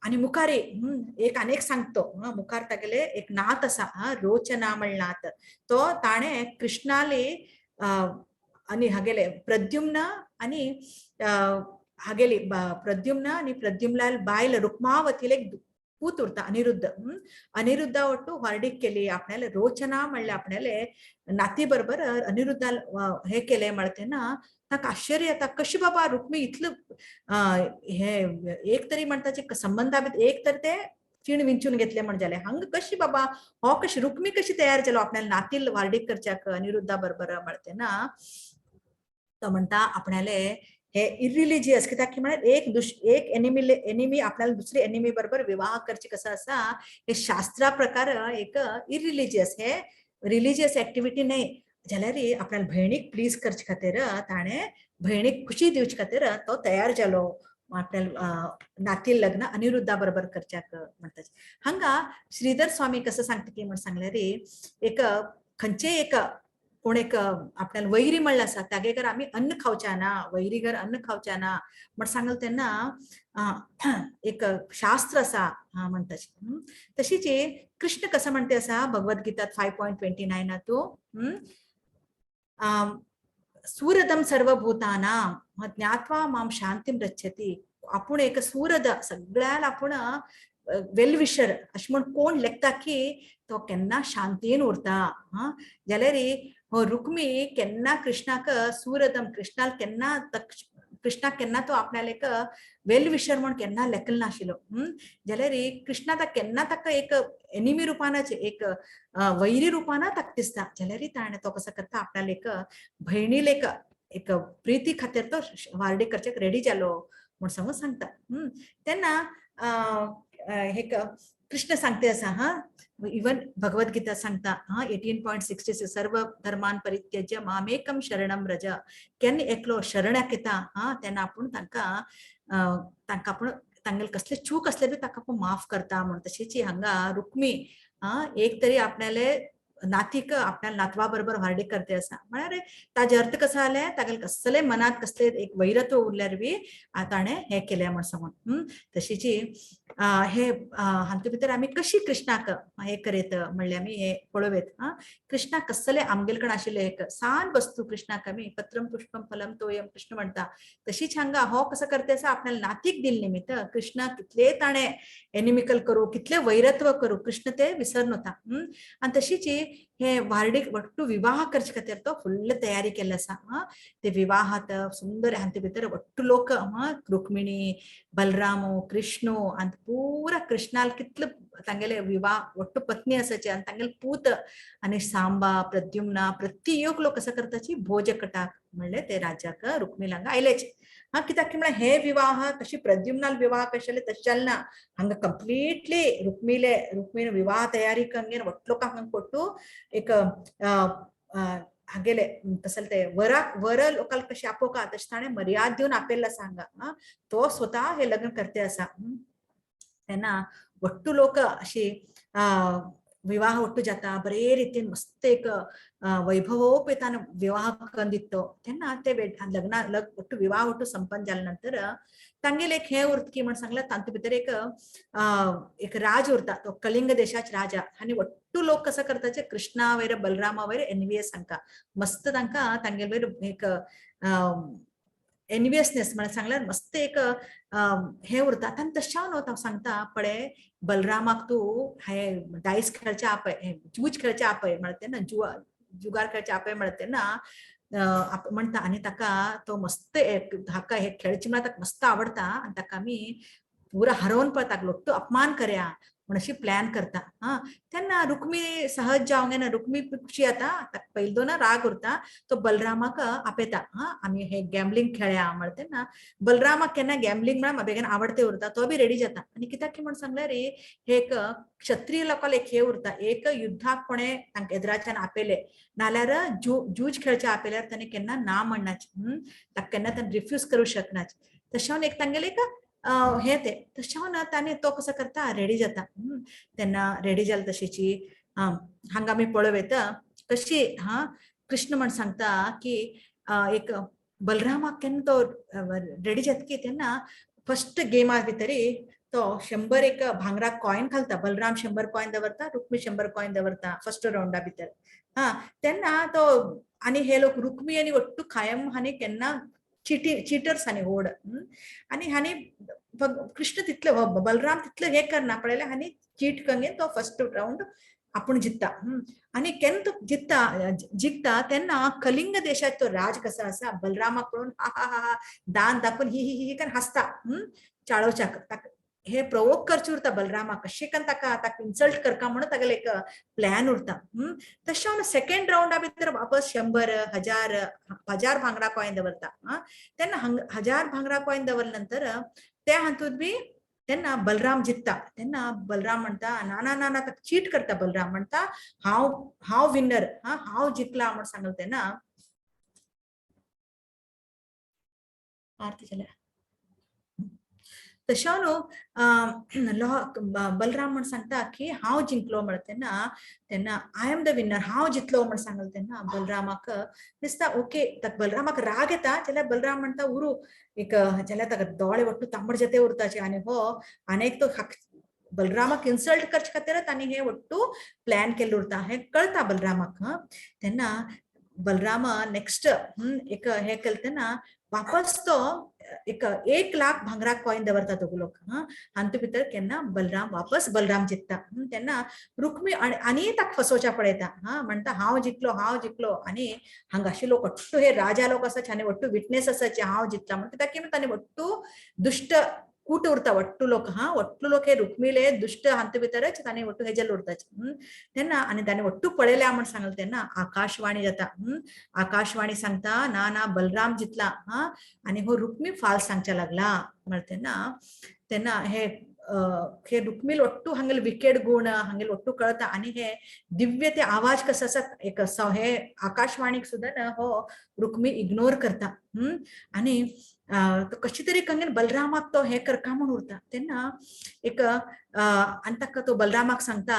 आनी मुखार एक आनी एक सांगतो, मुखार तागेले एक नात आसा, रोचना म्हण नात, तो ताणें कृष्णाले आनी हागेले प्रद्युम्न आनी हागेली प्रद्युम्न आनी प्रद्युम्नाल बायल रुक्मावतीले एक पूत उरता अनिरुद्ध. अनिरुद्धा ಒಟ್ಟು व्हार्डीक केली आपणाले रोचना म्हणले आपणाले नाती बरोबर अनिरुद्धा हे केले म्हणते ना ताका आश्चर्य येता कशी बाबा रुक्मी इतलं हे एक तरी म्हणता जे संबंधा एक तर ते चीण विंचून घेतले म्हण जालें. हांगा कशी बाबा हो कशी रुक्मी कशी तयार जालो आपल्याला नातील व्हार्डीक करच्याक अनिरुद्धा बरोबर म्हणते ना. तो म्हणटा आपणाले हे इरिलिजियस, कित्याक की म्हळ्यार एक एक एनिमी एनिमी आपल्याला दुसरी एनिमी बरोबर विवाह करचे कसं आसा, हे शास्त्रा प्रकार एक इरिलिजियस, हे रिलिजियस एक्टिविटी न्हय. जाल्यार आपल्याला भयणीक प्लीज करचे खातीर, ताणें भयणीक खुशी दिवचे खातीर तो तयार जालो आपल्याला नातील लग्न अनिरुद्धा बरोबर करच्याक म्हणटा. हांगा श्रीधर स्वामी कसं सांगता की म्हण सांगल्यार, एक खंयचे एक कोण एक आपल्याला वैरी म्हणलं आसा, तागे घर आमी अन्न खावच्या ना, वैरी घर अन्न खावच्या ना म्हण सांगल तेन्ना एक शास्त्र आसा म्हणटा. तशीच कृष्ण कसं म्हणते आसा भगवद्गीतात 5.29 तू सुहृदं सर्वभूतानां ज्ञात्वा मां शांतीम रच्छती. आपूण एक सुहृद, सगळ्याला आपूण वेल विशर अशें म्हण कोण लेखता की तो केन्ना शांतीन उरता. हा, जाल्यार हो रुक्मी केन्ना कृष्णाक सुहृदम, कृष्णाक केन्ना, कृष्णाक केन्ना तो आपल्याला एक वेल विशर म्हण केन्ना लेखल नाशिल्लो. जाल्यार कृष्णा ताका केन्ना ताका एक एनिमी रुपानाच, एक वैरी रुपान ताका दिसता. जाल्यार ताणें तो कसो करता, आपल्याला एक भयणील एक एक प्रिती खातीर तो व्हार्डीक करच्याक रेडी जालो म्हण सांगून सांगता. तेन्ना हे कृष्ण सांगते आसा, हा, इवन भगवद्गीता सांगता, हा, 18.66, सर्व धर्मान परित्यज्य मामेकम शरणम व्रज. केन्ना एकलो शरणाक येता, हा, तेन्ना आपूण तांकां तांकां आपूण तांगेले कसले चूक आसले बी ताका आपूण माफ करता म्हण. तशीच हांगा रुक्मी, हा, एक तरी आपल्याले नातीक आपल्या नातवा बरोबर व्हार्डीक करते आसा म्हळ्यार ताजे अर्थ कसो जालें, तागेले कसले मनात कसले एक वैरत्व उरल्यार बी ताणें हें केलें म्हण सांगून. तशीच हे हातूंत भितर आमी कशी कृष्णाक हे करीत म्हणल्यार आमी हे पळोवयेत. हा, कृष्णाक कसले आमगेले कडेन आशिल्ले एक सान वस्तू कृष्णाक आमी पत्रम पुष्पम फलम तोयम कृष्ण म्हणटा, तशीच हांगा हो कसो करते आसा, आपल्याला नातीक दिल निमित्त कृष्ण कितले ताणें एनिमिकल करूं, कितले वैरत्व करूं, कृष्ण ते विसरनता. आनी तशीच हे व्हार्डीक वट्टू विवाह करचे खातीर तो फुल्ल तयारी केल्ली आसा. हा, ते विवाहात सुंदर हांचे भितर वट्टू लोक, हा, रुक्मिणी, बलराम, कृष्ण आनी पुरा कृष्णाल कितले तांगेले विवाह वट्टू पत्नी आसाची आनी तांगेले पूत आनी सांबा, प्रद्युम्ना, प्रत्येक लोक कसो करताची भोजकटाक म्हणले ते राज्याक रुक्मिणी हांगा आयलेच. हा, कित्याक की म्हळ्यार हे विवाह कशी प्रद्युम्नाल विवाह कशे जाले तशें जालें ना. हांगा कंप्लिटली रुक्मिले रुक्मिणी विवाह तयारी करून वट्ट लोकांक हांगा कोट्टू एक हागेले कसले ते वराक वर लोकांक कशें आपोवका तशें ताणें मर्याद दिवन आपयल्लें आसा हांगा. तो स्वता हे लग्न करते आसा. तेन्ना वट्टू लोक अशी विवाह वट्टू जाता बरे रितीन, मस्त एक वैभवोपेतान विवाह करून दिता. तेन्ना ते लग्ना वट्टू विवाह वट्टू संपन्न जाले नंतर तांगेले एक हें उरता की म्हण सांगलें, तांचे भितर एक एक राज उरता, तो कलिंग देशाचे राजा. आनी वट्टू लोक कसो करता, कृष्णा वयर बलरामा वयर एनवियस, तांकां मस्त तांकां तांगेले वयर एक एनवियसनेस म्हळ्यार सांगल्यार मस्त एक हें उरता. आनी तशें न्हू हांव सांगता, पळय बलरामाक तूं हे डायस खेळचे आपय, हे जूज खेळचे आपय म्हणटा ना, जुआ जुगार खेळचे आपय म्हणटा ना म्हणटा. आनी ताका तो मस्त एक हाका हे खेळचे म्हळ्यार ताका मस्त आवडटा आनी ताका आमी पुरा हरोवन पळय ताका लोक अपमान करया म्हण अशी प्लॅन करता. हा, तेन्ना रुक्मी सहज जावंक ना, रुक्मी खुशी जाता, ताका पयलीं दोन राग उरता, तो बलरामाक आपयता. हा, आमी हे गॅम्बलिंग खेळया म्हणटा तेन्ना बलरामाक केन्ना गॅम्बलिंग म्हळ्यार बेगीन आवडते उरता, तो बी रेडी जाता. आनी कित्याक की म्हण सांगल्यार हे एक क्षत्रिय लोकांक एक हे उरता, एक युद्धाक कोणें तांकां एदराच्यान आपयले नाल्यार जूज खेळचे आपयल्यार ताणें केन्ना ना म्हणनाचे, ताका केन्ना ताणें रिफ्यूज करूं शकनाचे. तशें एक तांगेलें एक हे ते तशें ना ताणें तो कसो करता, रेडी जाता. तेन्ना रेडी जाले तशेची हांगा आमी पळोवं कशी, हा, कृष्ण म्हण सांगता की एक बलरामाक केन्ना तो रेडी जाता की तेन्ना फर्स्ट गेमा भितरी तो 100 एक भांगरा कॉयन घालता. बलराम 100 कॉयन दवरता, रुक्मी 100 कॉयन दवरता फर्स्ट राउंडा भितर. हा, तेन्ना तो आनी हे लोक रुक्मी आनी ಒಟ್ಟು कायम हांणी केन्ना चिटी चिटर्स आनी व्हड. आनी हांणी कृष्ण तितले बलराम तितले हे करना पळयलें, हांणी चीट करून तो फर्स्ट राउंड आपूण जित्ता. आनी केन्ना तो जित्ता जिखता तेन्ना कलिंग देशात तो राज कसो आसा बलरामाक पळोवन हा हा हा हा दान दाखोवन ही ही ही करून हांसता, चाळोवच्याक ताका हे प्रवोक करचे उरता बलरामाक, कशें कन्न ताका ताका इन्सल्ट करका म्हणून तागेले एक प्लॅन उरता. तशें सेकेंड रावंडा भितर वापस 100 1000 1000 भांगरा कॉयन दवरता. तेन्ना 1000 भांगरा कॉयन दवरले नंतर त्या हातूंत बी तेन्ना बलराम जिखता. तेन्ना बलराम म्हणटा ना ना ना ना, ताका चीट करता. बलराम म्हणटा हांव हांव विनर, हा हांव जिखला म्हण सांगले तेन्ना आरती जाल्या. तशें न्हू बलराम म्हण सांगता की हांव जिंकलो म्हणटा तेन्ना, तेन्ना I am the winner, हांव जितलो म्हण सांगले तेन्ना बलरामाक दिसता ओके. ताका बलरामाक राग येता. जाल्यार बलराम म्हणटा उरू एक, जाल्यार ताका दोळे वट्टू तांबड जाते उरताचे आनी हो आनी एक तो बलरामाक इन्सल्ट करचे खातीर तांणी हे वट्टू प्लॅन केल्लो उरता हें कळटा बलरामाक. तेन्ना बलराम नेक्स्ट एक हे केलें तेन्ना वापस तो एक 1 लाख भांगरा कॉयन दवरता दोग लोक. हातूंत भितर केन्ना बलराम वापस बलराम जिखता. तेन्ना रुक्मी आनी ताका फसोवच्या पळयता. म्हणटा हांव जिखलो हांव जिखलो आनी हांगाशे लोक वट्टू हे राजा लोक आसाचे आनी वट्टू विटनेस आसाचे हांव जिखला म्हणटा ताका तांणी वट्टू दुश्ट कूट उरता वट्टू लोक. हा वट्टू लोक हे रुक्मीले दुश्ट हातूंत भितरच तांणी वट्टू हेजेर उरताचे. तेन्ना आनी ताणें वट्टू पळयल्या म्हण सांगलें तेन्ना आकाशवाणी जाता. आकाशवाणी सांगता ना ना बलराम जितला. हा आनी हो रुक्मी फाल्स सांगच्या लागला म्हणटा तेन्ना, तेन्ना हे हे रुक्मील वट्टू हांगेले विकेड गुण हांगेले वट्टू कळता आनी हे दिव्य ते आवाज कसो आसा एक हे आकाशवाणीक सुद्दां ना हो रुक्मी इग्नोर करता. आनी तो कशी तरी कंगेन बलरामाक तो हे करका म्हूण उरता. तेन्ना एक आनी ताका तो बलरामाक सांगता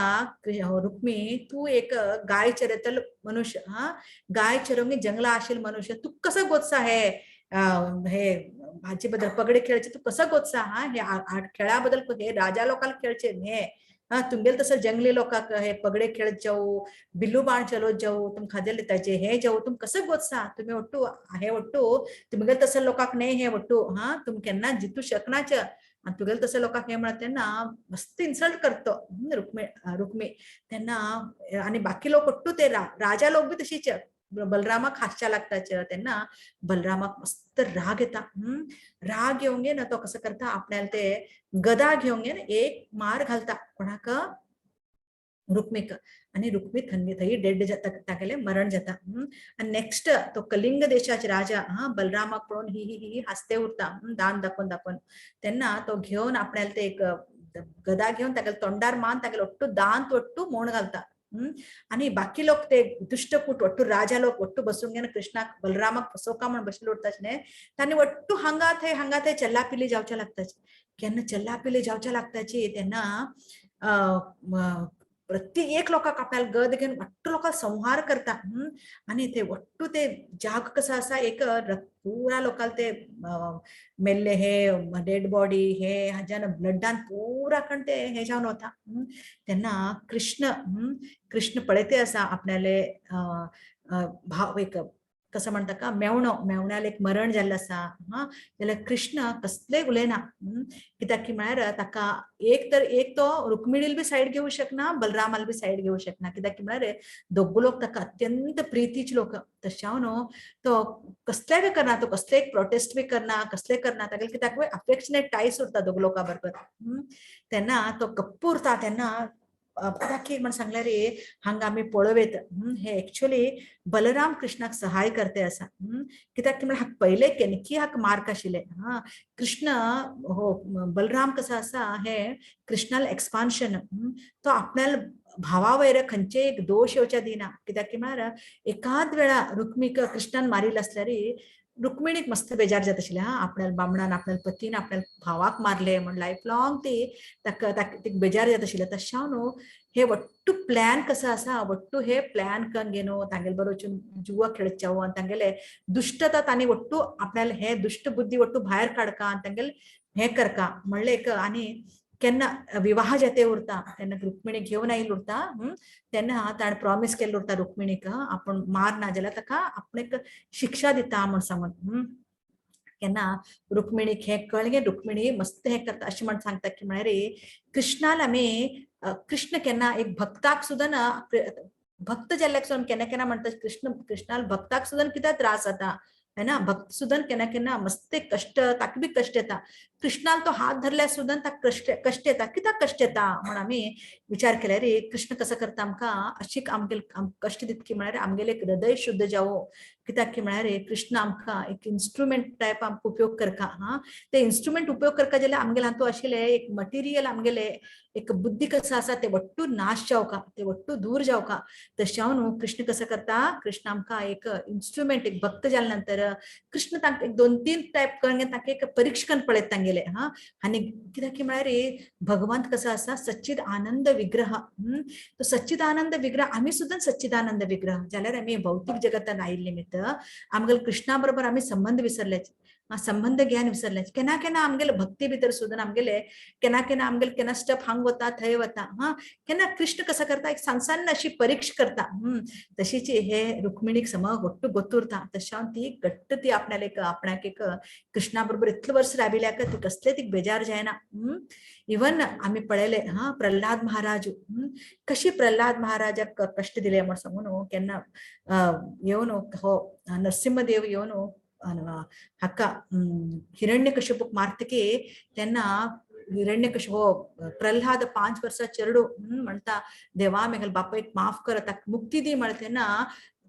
रुक्मी तूं एक गाय चरयतलो मनुष्य, हा गाय चरोवंक जंगला आशिल्लो मनुष्य, तूं कसो गोत्सा हे हे हाचे बद्दल पगडे खेळचे तूं कसो गोत्सा, हा हे खेळा बद्दल हे राजा लोकांक खेळचे हे, हा तुमगेले तसं जंगली लोकांक हे पगडे खेळत जाऊ बिल्लू बाण चलत जाऊ तुम खादेले ताचे हे जाऊ तुम कसं गोत्सा तुम्ही वट्टू हे वट्टू तुमगेले तसं लोकांक न्हय हे वट्टू, हा तुम केन्ना जितू शकनाच आनी तुगेले तसं लोकांक हे म्हणत तेन्ना मस्त इन्सल्ट करतो रुक्मी रुक्मी तेन्ना. आनी बाकी लोक वट्टू ते राजा लोक बी तशीच बलरामाक हासच्या लागताच. तेन्ना बलरामाक मस्त राग येता. राग येवंक ना तो कसो करता आपल्याला ते गदा घेवंक ना एक मार घालता कोणाक रुक्मीक आनी रुक्मी थंय थंय डेड जाता, तागेले मरण जाता. आनी नेक्स्ट तो कलिंग देशाचे राजा हा बलरामाक पळोवन ही ही ही हासते उरता दान दाखोवन दाखोवन. तेन्ना तो घेवन आपल्याला ते एक गदा घेवन तागेले तोंडार मान तागेले वट्टू दांत वट्टू मोण घालता. आनी बाकी लोक ते दुश्टकूट वट्टू राजा लोक वट्टू बसून घेवन कृष्णाक बलरामाक फसोवका म्हण बशिल्ले उरता न्हय तांणी वट्टू हांगा थंय चल्ला पिल्ली जावच्या लागताची. केन्ना चल्ला पिल्ली जावच्या लागताची तेन्ना प्रत्येक लोकांक आपल्याला गद घेवन वट्टू लोकांक संहार करता. आनी ते वट्टू ते जाग कसो आसा एक पुरा लोकांक ते मेल्ले हे डेड बॉडी हे हाज्यान ब्लडान पुरा कण ते हे जावन वता. तेन्ना कृष्ण कृष्ण पळयते आसा आपल्याले भाव एक कसं म्हणटा का मेवणो मेवण्याक एक मरण जाल्लें आसा. हा जाल्यार कृष्ण कसलें उलयना. कित्याक की म्हळ्यार ताका एक तर एक तो रुक्मिणील बी सायड घेवंक शकना बलरामाल बी सायड घेवंक शकना. कित्याक की म्हळ्यार दोग लोक ताका अत्यंत प्रितीचे लोक. तशें न्हू तो कसलेय बी करना, तो कसलेय प्रोटेस्ट बी करना कसलेय करना तागेले कित्याक अफेक्शनेट टायस उरता दोग लोकां बरोबर. तेन्ना तो गप्प उरता. तेन्ना कित्याक की म्हण सांगल्यार हांगा आमी पळोवयत हे एक्चुअली बलराम कृष्णाक सहाय करते आसा. कित्याक की म्हळ्यार हाका पयले केनकी हाका मार्क आशिल्ले. हा कृष्ण हो बलराम कसो आसा हे कृष्णाल एक्सपान्शन तो आपल्याला भावा वयर खंयचे एक दोश येवच्या दिना. कित्याक की म्हळ्यार एकाद वेळा रुक्मीक कृष्णान मारिल्ले आसल्यार रुक्मिणीक मस्त बेजार जाता आशिल्लें. हा आपल्याला बामणान आपल्याला पतीन आपल्या भावाक मारले म्हण लायफ लॉंग ती ताका तिका बेजार जाता आशिल्लें. तशें न्हू हे वट्टू प्लॅन कसो आसा वट्टू हे प्लॅन करून घेवन तांगेले बरोबर वचून जुवा खेळचे आनी तांगेले दुश्टता तांणी वट्टू आपल्याला हे दुश्ट बुद्धी वट्टू भायर काडका आनी तांगेले हे करका म्हणलें एक. आनी केन्ना विवाह जाते उरता तेन्ना रुक्मिणी घेवन आयिल्ली उरता. तेन्ना ताणें प्रॉमीस केल्लें उरता रुक्मिणीक आपूण मार ना जाल्यार ताका आपणेक शिक्षा दिता म्हण सांगून. केन्ना रुक्मिणीक हें कळ्ळें रुक्मिणी मस्त हें करता अशें म्हण सांगता की म्हळ्यार कृष्णाल आमी कृष्ण केन्ना एक भक्ताक सुद्दां ना भक्त जाल्ल्याक सुद्दां केन्ना केन्ना म्हणटा कृष्ण कृष्णाल भक्ताक सुद्दां कित्याक त्रास जाता. है ना. भक्त सुद्दां केन्ना केन्ना मस्ते कश्ट, ताका बी कश्ट येता. कृष्णान तो हात धरल्यार सुद्दां ताका कश्ट कश्ट येता. कित्याक कश्ट येता म्हण आमी विचार केल्यार कृष्ण कसो करता आमकां अशी आमगेले कश्ट दितकी म्हळ्यार आमगेले एक हृदय शुद्ध जावो. कित्याक की म्हळ्यार कृष्ण आमकां एक इन्स्ट्रुमेंट टायप आमकां उपयोग करता. हा, ते इन्स्ट्रुमेंट उपयोग करता जाल्यार आमगेले हातूंत आशिल्ले एक मटिरियल आमगेले एक बुद्धी कसो आसा ते वट्टू नाश जावका, ते वट्टू दूर जावका. तशें न्हू कृष्ण कसो करता, कृष्ण आमकां एक इन्स्ट्रुमेंट एक भक्त जाल्या नंतर कृष्ण तांकां एक दोन तीन टायप करून तांकां एक परीक्षण पळयता तांगेले. हा, आनी कित्याक की म्हळ्यार भगवंत कसो आसा सच्चिद आनंद विग्रह. तो सच्चिदानंद विग्रह, आमी सुद्दां सच्चिदानंद विग्रह जाल्यार आमी भौतीक जगतान आयिल्ले निमित्त आमगेले कृष्णा बरोबर आमी संबंध विसरल्याचे, संबंध ज्ञान विसरल्याचे. केन्ना केन्ना आमगेले भक्ती भितर सुद्दां आमगेले केन्ना केन्ना आमगेले केन्ना स्टेप हांग वता थंय वता. हा, केन्ना कृष्ण कसो करता एक सान सान अशी परीक्षा करता. तशीच हे रुक्मिणीक समज घट्ट गोतुरता, तशें ती घट्ट ती आपणाले आपणाक एक कृष्णा बरोबर इतले वर्स राविल्याक ती कसले ती बेजार जायना. इवन आमी पळयले हा प्रल्हाद महाराज कशी प्रल्हाद महाराजाक कश्ट दिले म्हण सांगू न्हू. केन्ना येवन हो नरसिंहदेव येवन हाका हिरण्यकश्यपूक मारतकी तेन्ना हिरण्यकश्यप हो प्रल्हाद 5 वर्सां चेडू म्हणटा देवा मेगेले बापायक माफ कर, ताका मुक्ती दी म्हळ्यार तेन्ना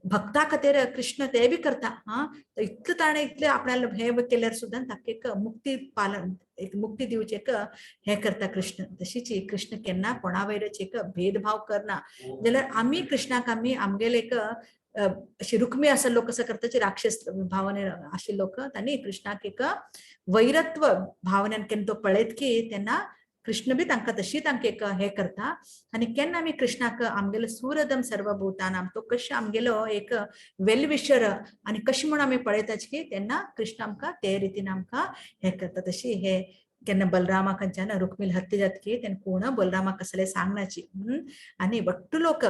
भक्ता खातीर कृष्ण ते बी करता. हा, इतलें ताणें इतलें आपणाले हे केल्यार सुद्दां ताका एक मुक्ती पालन एक मुक्ती दिवचें एक हे करता कृष्ण. तशीच कृष्ण केन्ना कोणा वयरच एक भेदभाव करना. जाल्यार आमी कृष्णाक आमी आमगेले एक अशी रुक्मी आसा लोक कसो करता राक्षस भावने आशिल्ले लोक तांणी कृष्णाक एक वैरत्व भावनेन केन्ना तो पळयत की तेन्ना कृष्ण बी तांकां तशी तांकां एक हे करता. आनी केन्ना आमी कृष्णाक आमगेलो सुहृदम सर्वभूतानां तो कशें आमगेलो एक वेल विशर आनी कशें म्हूण आमी पळयताच की तेन्ना कृष्ण आमकां ते रितीन आमकां हे करता. तशी हे केन्ना बलरामा खंयच्यान रुक्मील हत्या जातकी तेन्ना कोण बलरामाक कसले सांगनाची. आनी वट्टू लोक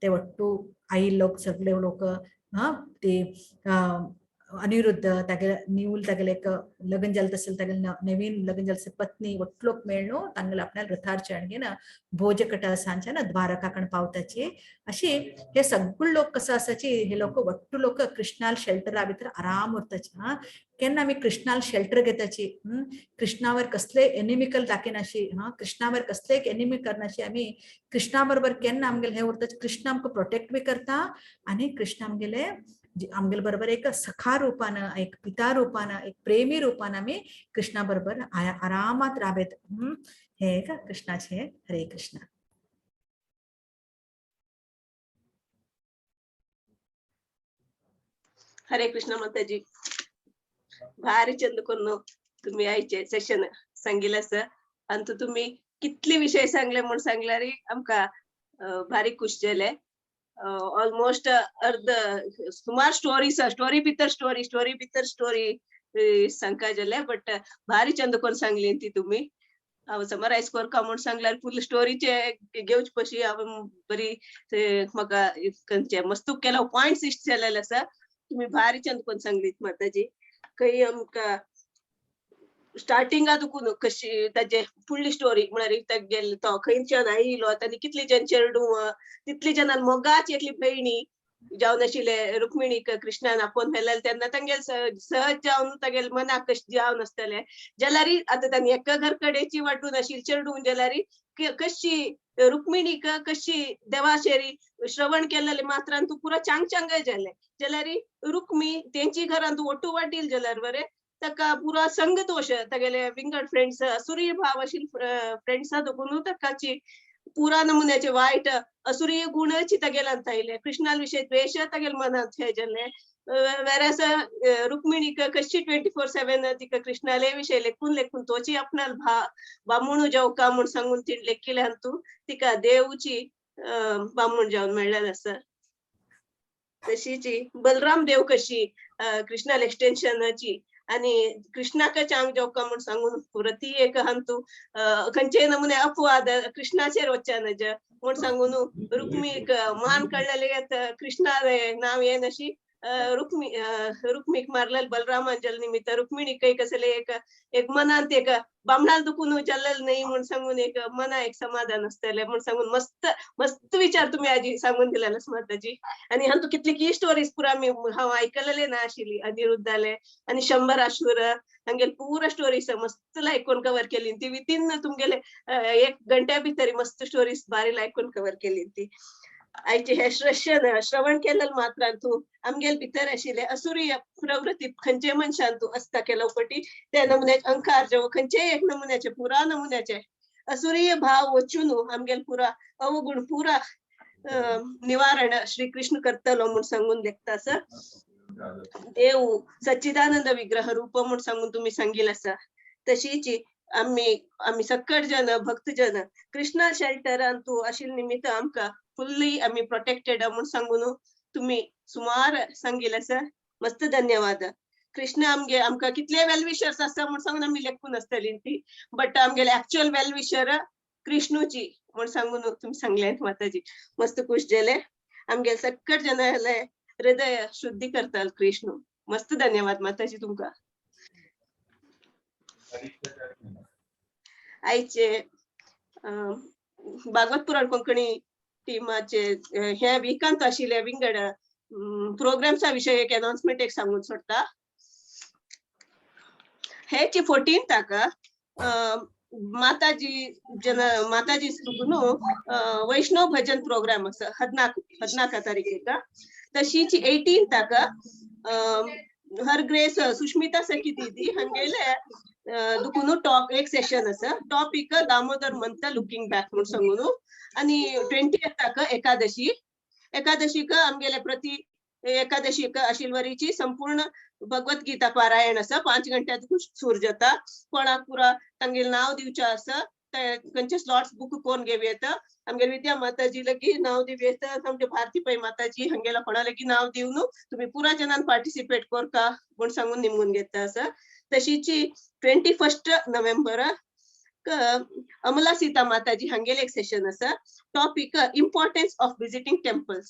ते वट्टू आई लोक सगळे लोक हा ते अनिरुद्ध तागेले न्यूल तागेले एक लग्न जालें तशें तागेले नवीन लग्न जालें पत्नी वट्टू लोक मेळ्ळो तांगेले आपल्या रथार चडगेन भोजकटा सांच्यान द्वारका कण पावताची. अशी हे सगळे लोक कसो आसाची हे लोक वट्टू लोक कृष्णाल शेल्टरा भितर आराम उरताची. हा, केन्ना आमी कृष्णाल शेल्टर घेताची, कृष्णावर कसले एनिमिकल दाखयनाशी, हा कृष्णावर कसले एक एनिमी करनाशी, आमी कृष्णा बरोबर केन्ना आमगेले हे उरताची कृष्ण आमकां प्रोटेक्ट बी करता आनी कृष्ण आमगेले आमगेले बरोबर एक सखा रूपान एक पिता रूपान एक प्रेमी रूपान आमी कृष्णा बरोबर आरामात राबेत. हे एक कृष्णाचे. हरे कृष्णा. हरे कृष्ण माताजी, भारी चंद करून तुम्ही आयचे सेशन सांगितलं सर. आणि तुम्ही कितले विषय सांगले म्हूण सांगल्यार आमकां भारी खुश जाले. ऑलमोस्ट अर्द सुमार स्टोरी स्टोरी भितर स्टोरी स्टोरी भितर स्टोरी सांगका जाले, बट भारी चंद करून सांगली ती तुम्ही. हांव समरायज करका म्हूण सांगल्यार फूल स्टोरीचे घेवचे पशी हांव बरी म्हाका खंयचे मस्तूक केलो पॉयंट्स इश्ट जालेले आसा. तुम्ही भारी चंद करून सांगलीत माताजी. खंय आमकां स्टार्टिंगा दुखून कशी ताजे फुडली स्टोरी म्हळ्यार तागेले तो खंयच्यान आयलो ताणी कितली जण चेडूं तितली जणां मोगाची एकली भयणी जावन आशिल्ले रुक्मिणीक कृष्णान आपोवन व्हेलेले तेन्ना तांगेले सहज जावन तागेले मनाक कशें जावन आसतले जाल्यार आतां तांणी एका घर कडेची वांटून आशिल्ली चेडूं जाल्यार कशी रुक्मिणीक कशी देवाशेरी श्रवण केलेले मात्रान तूं पुरो चांग चांग जाले जाल्यार रुक्मी तेंची घरांत ओटू वाटील जाल्यार बरें ताका पुरो संग दोश तागेले विंगड फ्रेंड्स असुरी भाव आशिल्ले फ्रेंड्सा दोगून ताकाची पुरा नमुन्याचे वायट असुरी गुणची तागेल्यान आयले कृष्णा विशय द्वेश तागेले मनांत हे जाले. वेरास रुक्मिणीक कशी 24/7 तिका कृष्णाले विशय लेखून लेखून तोची आपणाल भा बामूण जावका म्हूण सांगून तिणें लेखिल्ल्यान तूं तिका देवची बामूण जावन मेळ्ळें आसा. तशीची बलराम देव कशी कृष्णाल एक्सटेन्शनाची आणि कृष्णाक चांग जावका म्हूण सांगून व्रती एक हंतू खंयचे नमुने अपवाद कृष्णाचेर वच्चा नज म्हूण सांगून रुक्मीक मान काडलेले कृष्णाले नांव येनाशी रुक्मी रुक्मीक मारलेल बलरामान जल निमित्त रुक्मिणी काही कसले एक एक मनांत एक बामणाल दुखून जल्लल नाही म्हूण सांगून एक मना एक समाधान आसतलें म्हूण सांगून मस्त मस्त विचार तुम्ही आजी सांगून दिलेलो माताजी. आणि हांतू कितली की स्टोरीज पुरा आमी हांव आयकलेले ना आशिल्ली अनिरुद्धाले आणि शंबर आशूर हांगेले पुरा स्टोरीज मस्त लायक करून कवर केली ती वितीन तुमगेले एक घंट्या भितर मस्त स्टोरीज बारी लायक करून कवर केली ती. आयचे हे श्रशन श्रवण केलेल मात्र तूं आमगेल भितर आशिल्ले असुरीय प्रवृत्ती खंयचे मनशान तूं आसता केलो पटी त्या नमुन्याचे अंकार जेव खंयचेय एक नमुन्याचे पुरा नमुन्याचे असुरीय भाव वचून आमगेल पुरा अवगुण पुरा निवारण श्री कृष्ण करतलो म्हूण सांगून देखता सर. देव सच्चिदानंद विग्रह रूप म्हूण सांगून तुम्ही सांगील आसा. तशीच आमी आमी सक्कड जन भक्तजन कृष्णा शेल्टरान तूं आशिल्ले निमित्त आमकां फुल्ली आमी प्रोटेक्टेड म्हूण सांगून तुम्ही सुमार सांगील आसा. मस्त धन्यवाद. कृष्ण आमगे आमकां कितले वेल विशर्स आसा म्हूण सांगून आमी लेखून आसतली ती बट आमगेले एक्चुअल वेल विशर कृष्णूची म्हूण सांगून तुमी सांगलें माताजी. मस्त खुश जाले आमगेले सक्कड जनाले हृदय शुद्धी करताल कृष्ण. मस्त धन्यवाद माताजी तुमकां. आयचे भागवत पुराण कोंकणी टिमाचे हे विकांत आशिल्ले विंगड प्रोग्राम्सा विशय एक अनाउन्समेंट एक सांगून सोडटा. हेची 14ताक माताजी जन माताजी न्हू वैष्णव भजन प्रोग्राम आसा 14 तारखेक. तशीच 18ताक हर ग्रेस सुष्मिता सखी दीदी हांगेले दुखून टॉप एक सेशन आसा टॉपिक दामोदर मंत्र लुकिंग बॅक म्हूण सांगून. आनी 20ताक एकादशी एकादशीक आमगेले प्रति एकादशीक आशिल्वरीची संपूर्ण भगवत गीता पारायण आसा 5 घंट्यात सुरू जाता. कोणाक पुरा तांगेले नांव दिवचें आसा ते खंयचे स्लॉट्स बुक करून घेवं येता. आमगेले विद्या माताजी लगी नांव दिवं येता. आमचे भारती पै माताजी हांगेला कोणा लगी नांव दिवन तुमी पुरा जनान पार्टिसिपेट करता म्हूण सांगून निमून घेता आसा. तशीच 21 नोव्हेंबर अमला सीता माताजी हांगेले एक सेशन आसा topic importance of visiting temples.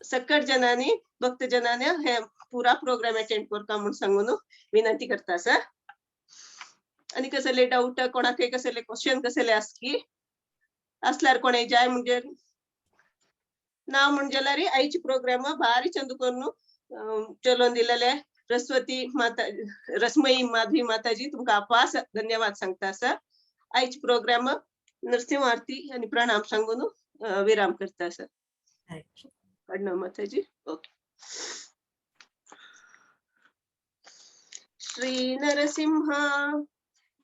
सक्कड जनांनी भक्त जनांनी हे पुरा प्रोग्राम अटेंड करता म्हूण सांगून विनंती करता आसा. आनी कसले डावट कोणाकय कसले क्वेश्चन कसले आसकी असल्यार कोणें जाय म्हणजे ना म्हण जाल्यार आयचे प्रोग्राम भारी चंद करून चलोवन दिलेले रस्वती माता रसमयी माधवी माताजी तुमकां अपास धन्यवाद सांगता आसा. आयचे प्रोग्राम नरसिंह आरती आनी प्रणाम सांगून विराम करता आसा. प्रणाम माताजी. ओके. श्री नरसिंह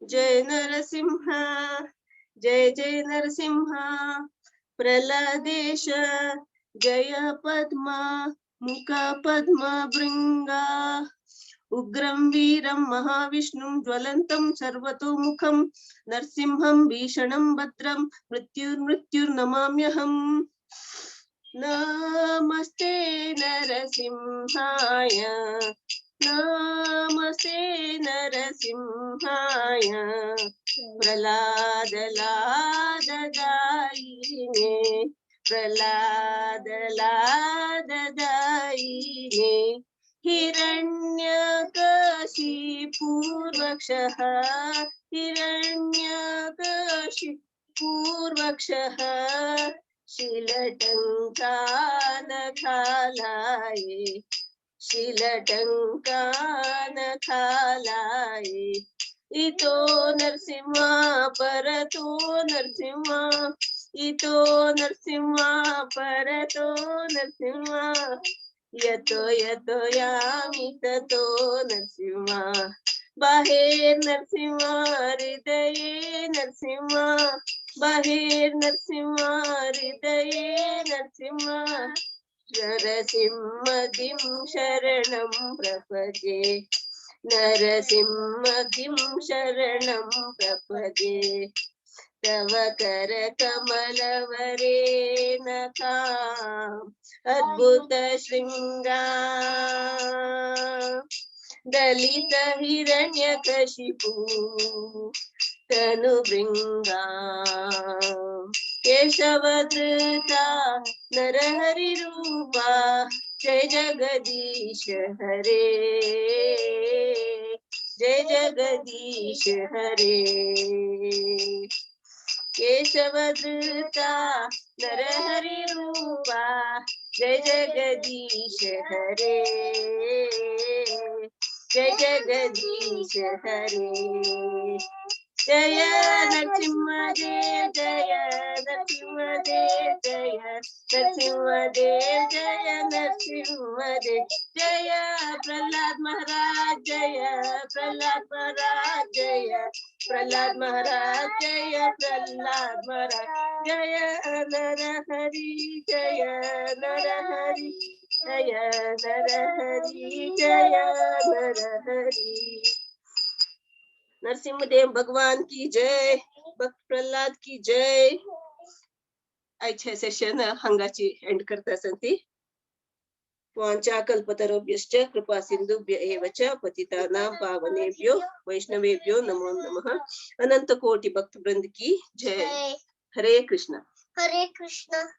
जय नरसिंह जय जय नरसिंह प्रहलादेश जय पद्मा मुख पद्म भृंगा उग्रं वीरं महाविष्णुं ज्वलन्तं सर्वतोमुखं नरसिंहं भीषणं भद्रं मृत्युर्मृत्युर्नमाम्यहम्. नमस्ते नरसिंहाय नमस्ते नरसिंहाय प्रहलाद लाद दायिने प्रहलाद लाद दायिने हिरण्यकशिपुर्वक्षः हिरण्यकशिपुर्वक्षः शिलटंकानखालाये शिलटंकानखालाये इतो नरसिंह परतो नरसिंह इतो नरसिंह परतो नरसिंह यतो यतो यामि ततो नरसिंह बाहेर नरसिंह हृदये नरसिंह बाहेर नरसिंह हृदये नरसिंह नरसिंहगिं शरणं प्रपद्ये नरसिंहगिं शरणं प्रपद्ये तव कर कमलवरे नखां अद्भुत शृंगा दलित हिरण्यकशिपु तनुभृंगा केशवधृता नरहरि रूपा जय जगदीश हरे, जय जगदीश हरे। केशव धृता नरहरि रूपा, जय जगदीश हरे, जय जगदीश हरे। जय नरसिंह देव, जय नरसिंह देव, जय नरसिंह देव, जय नरसिंह देव, जय प्रहलाद महाराज, जय प्रहलाद महाराज, जय प्रहलाद महाराज, जय प्रहलाद महाराज, जय नरहरि, जय नरहरि, जय नरहरि, जय नरहरि। नरसिंहदेव भगवान की जय, भक्त प्रल्हाद की जय। आयचे सेशन हांगाची एंड करता संती। वाञ्छा कल्पतरुभ्यश्च कृपा सिन्धुभ्य एव च पतितानां पावनेभ्यो वैष्णवेभ्यो नमो नमः। अनंत कोटि भक्त वृंद की जय। हरे कृष्णा। हरे कृष्णा।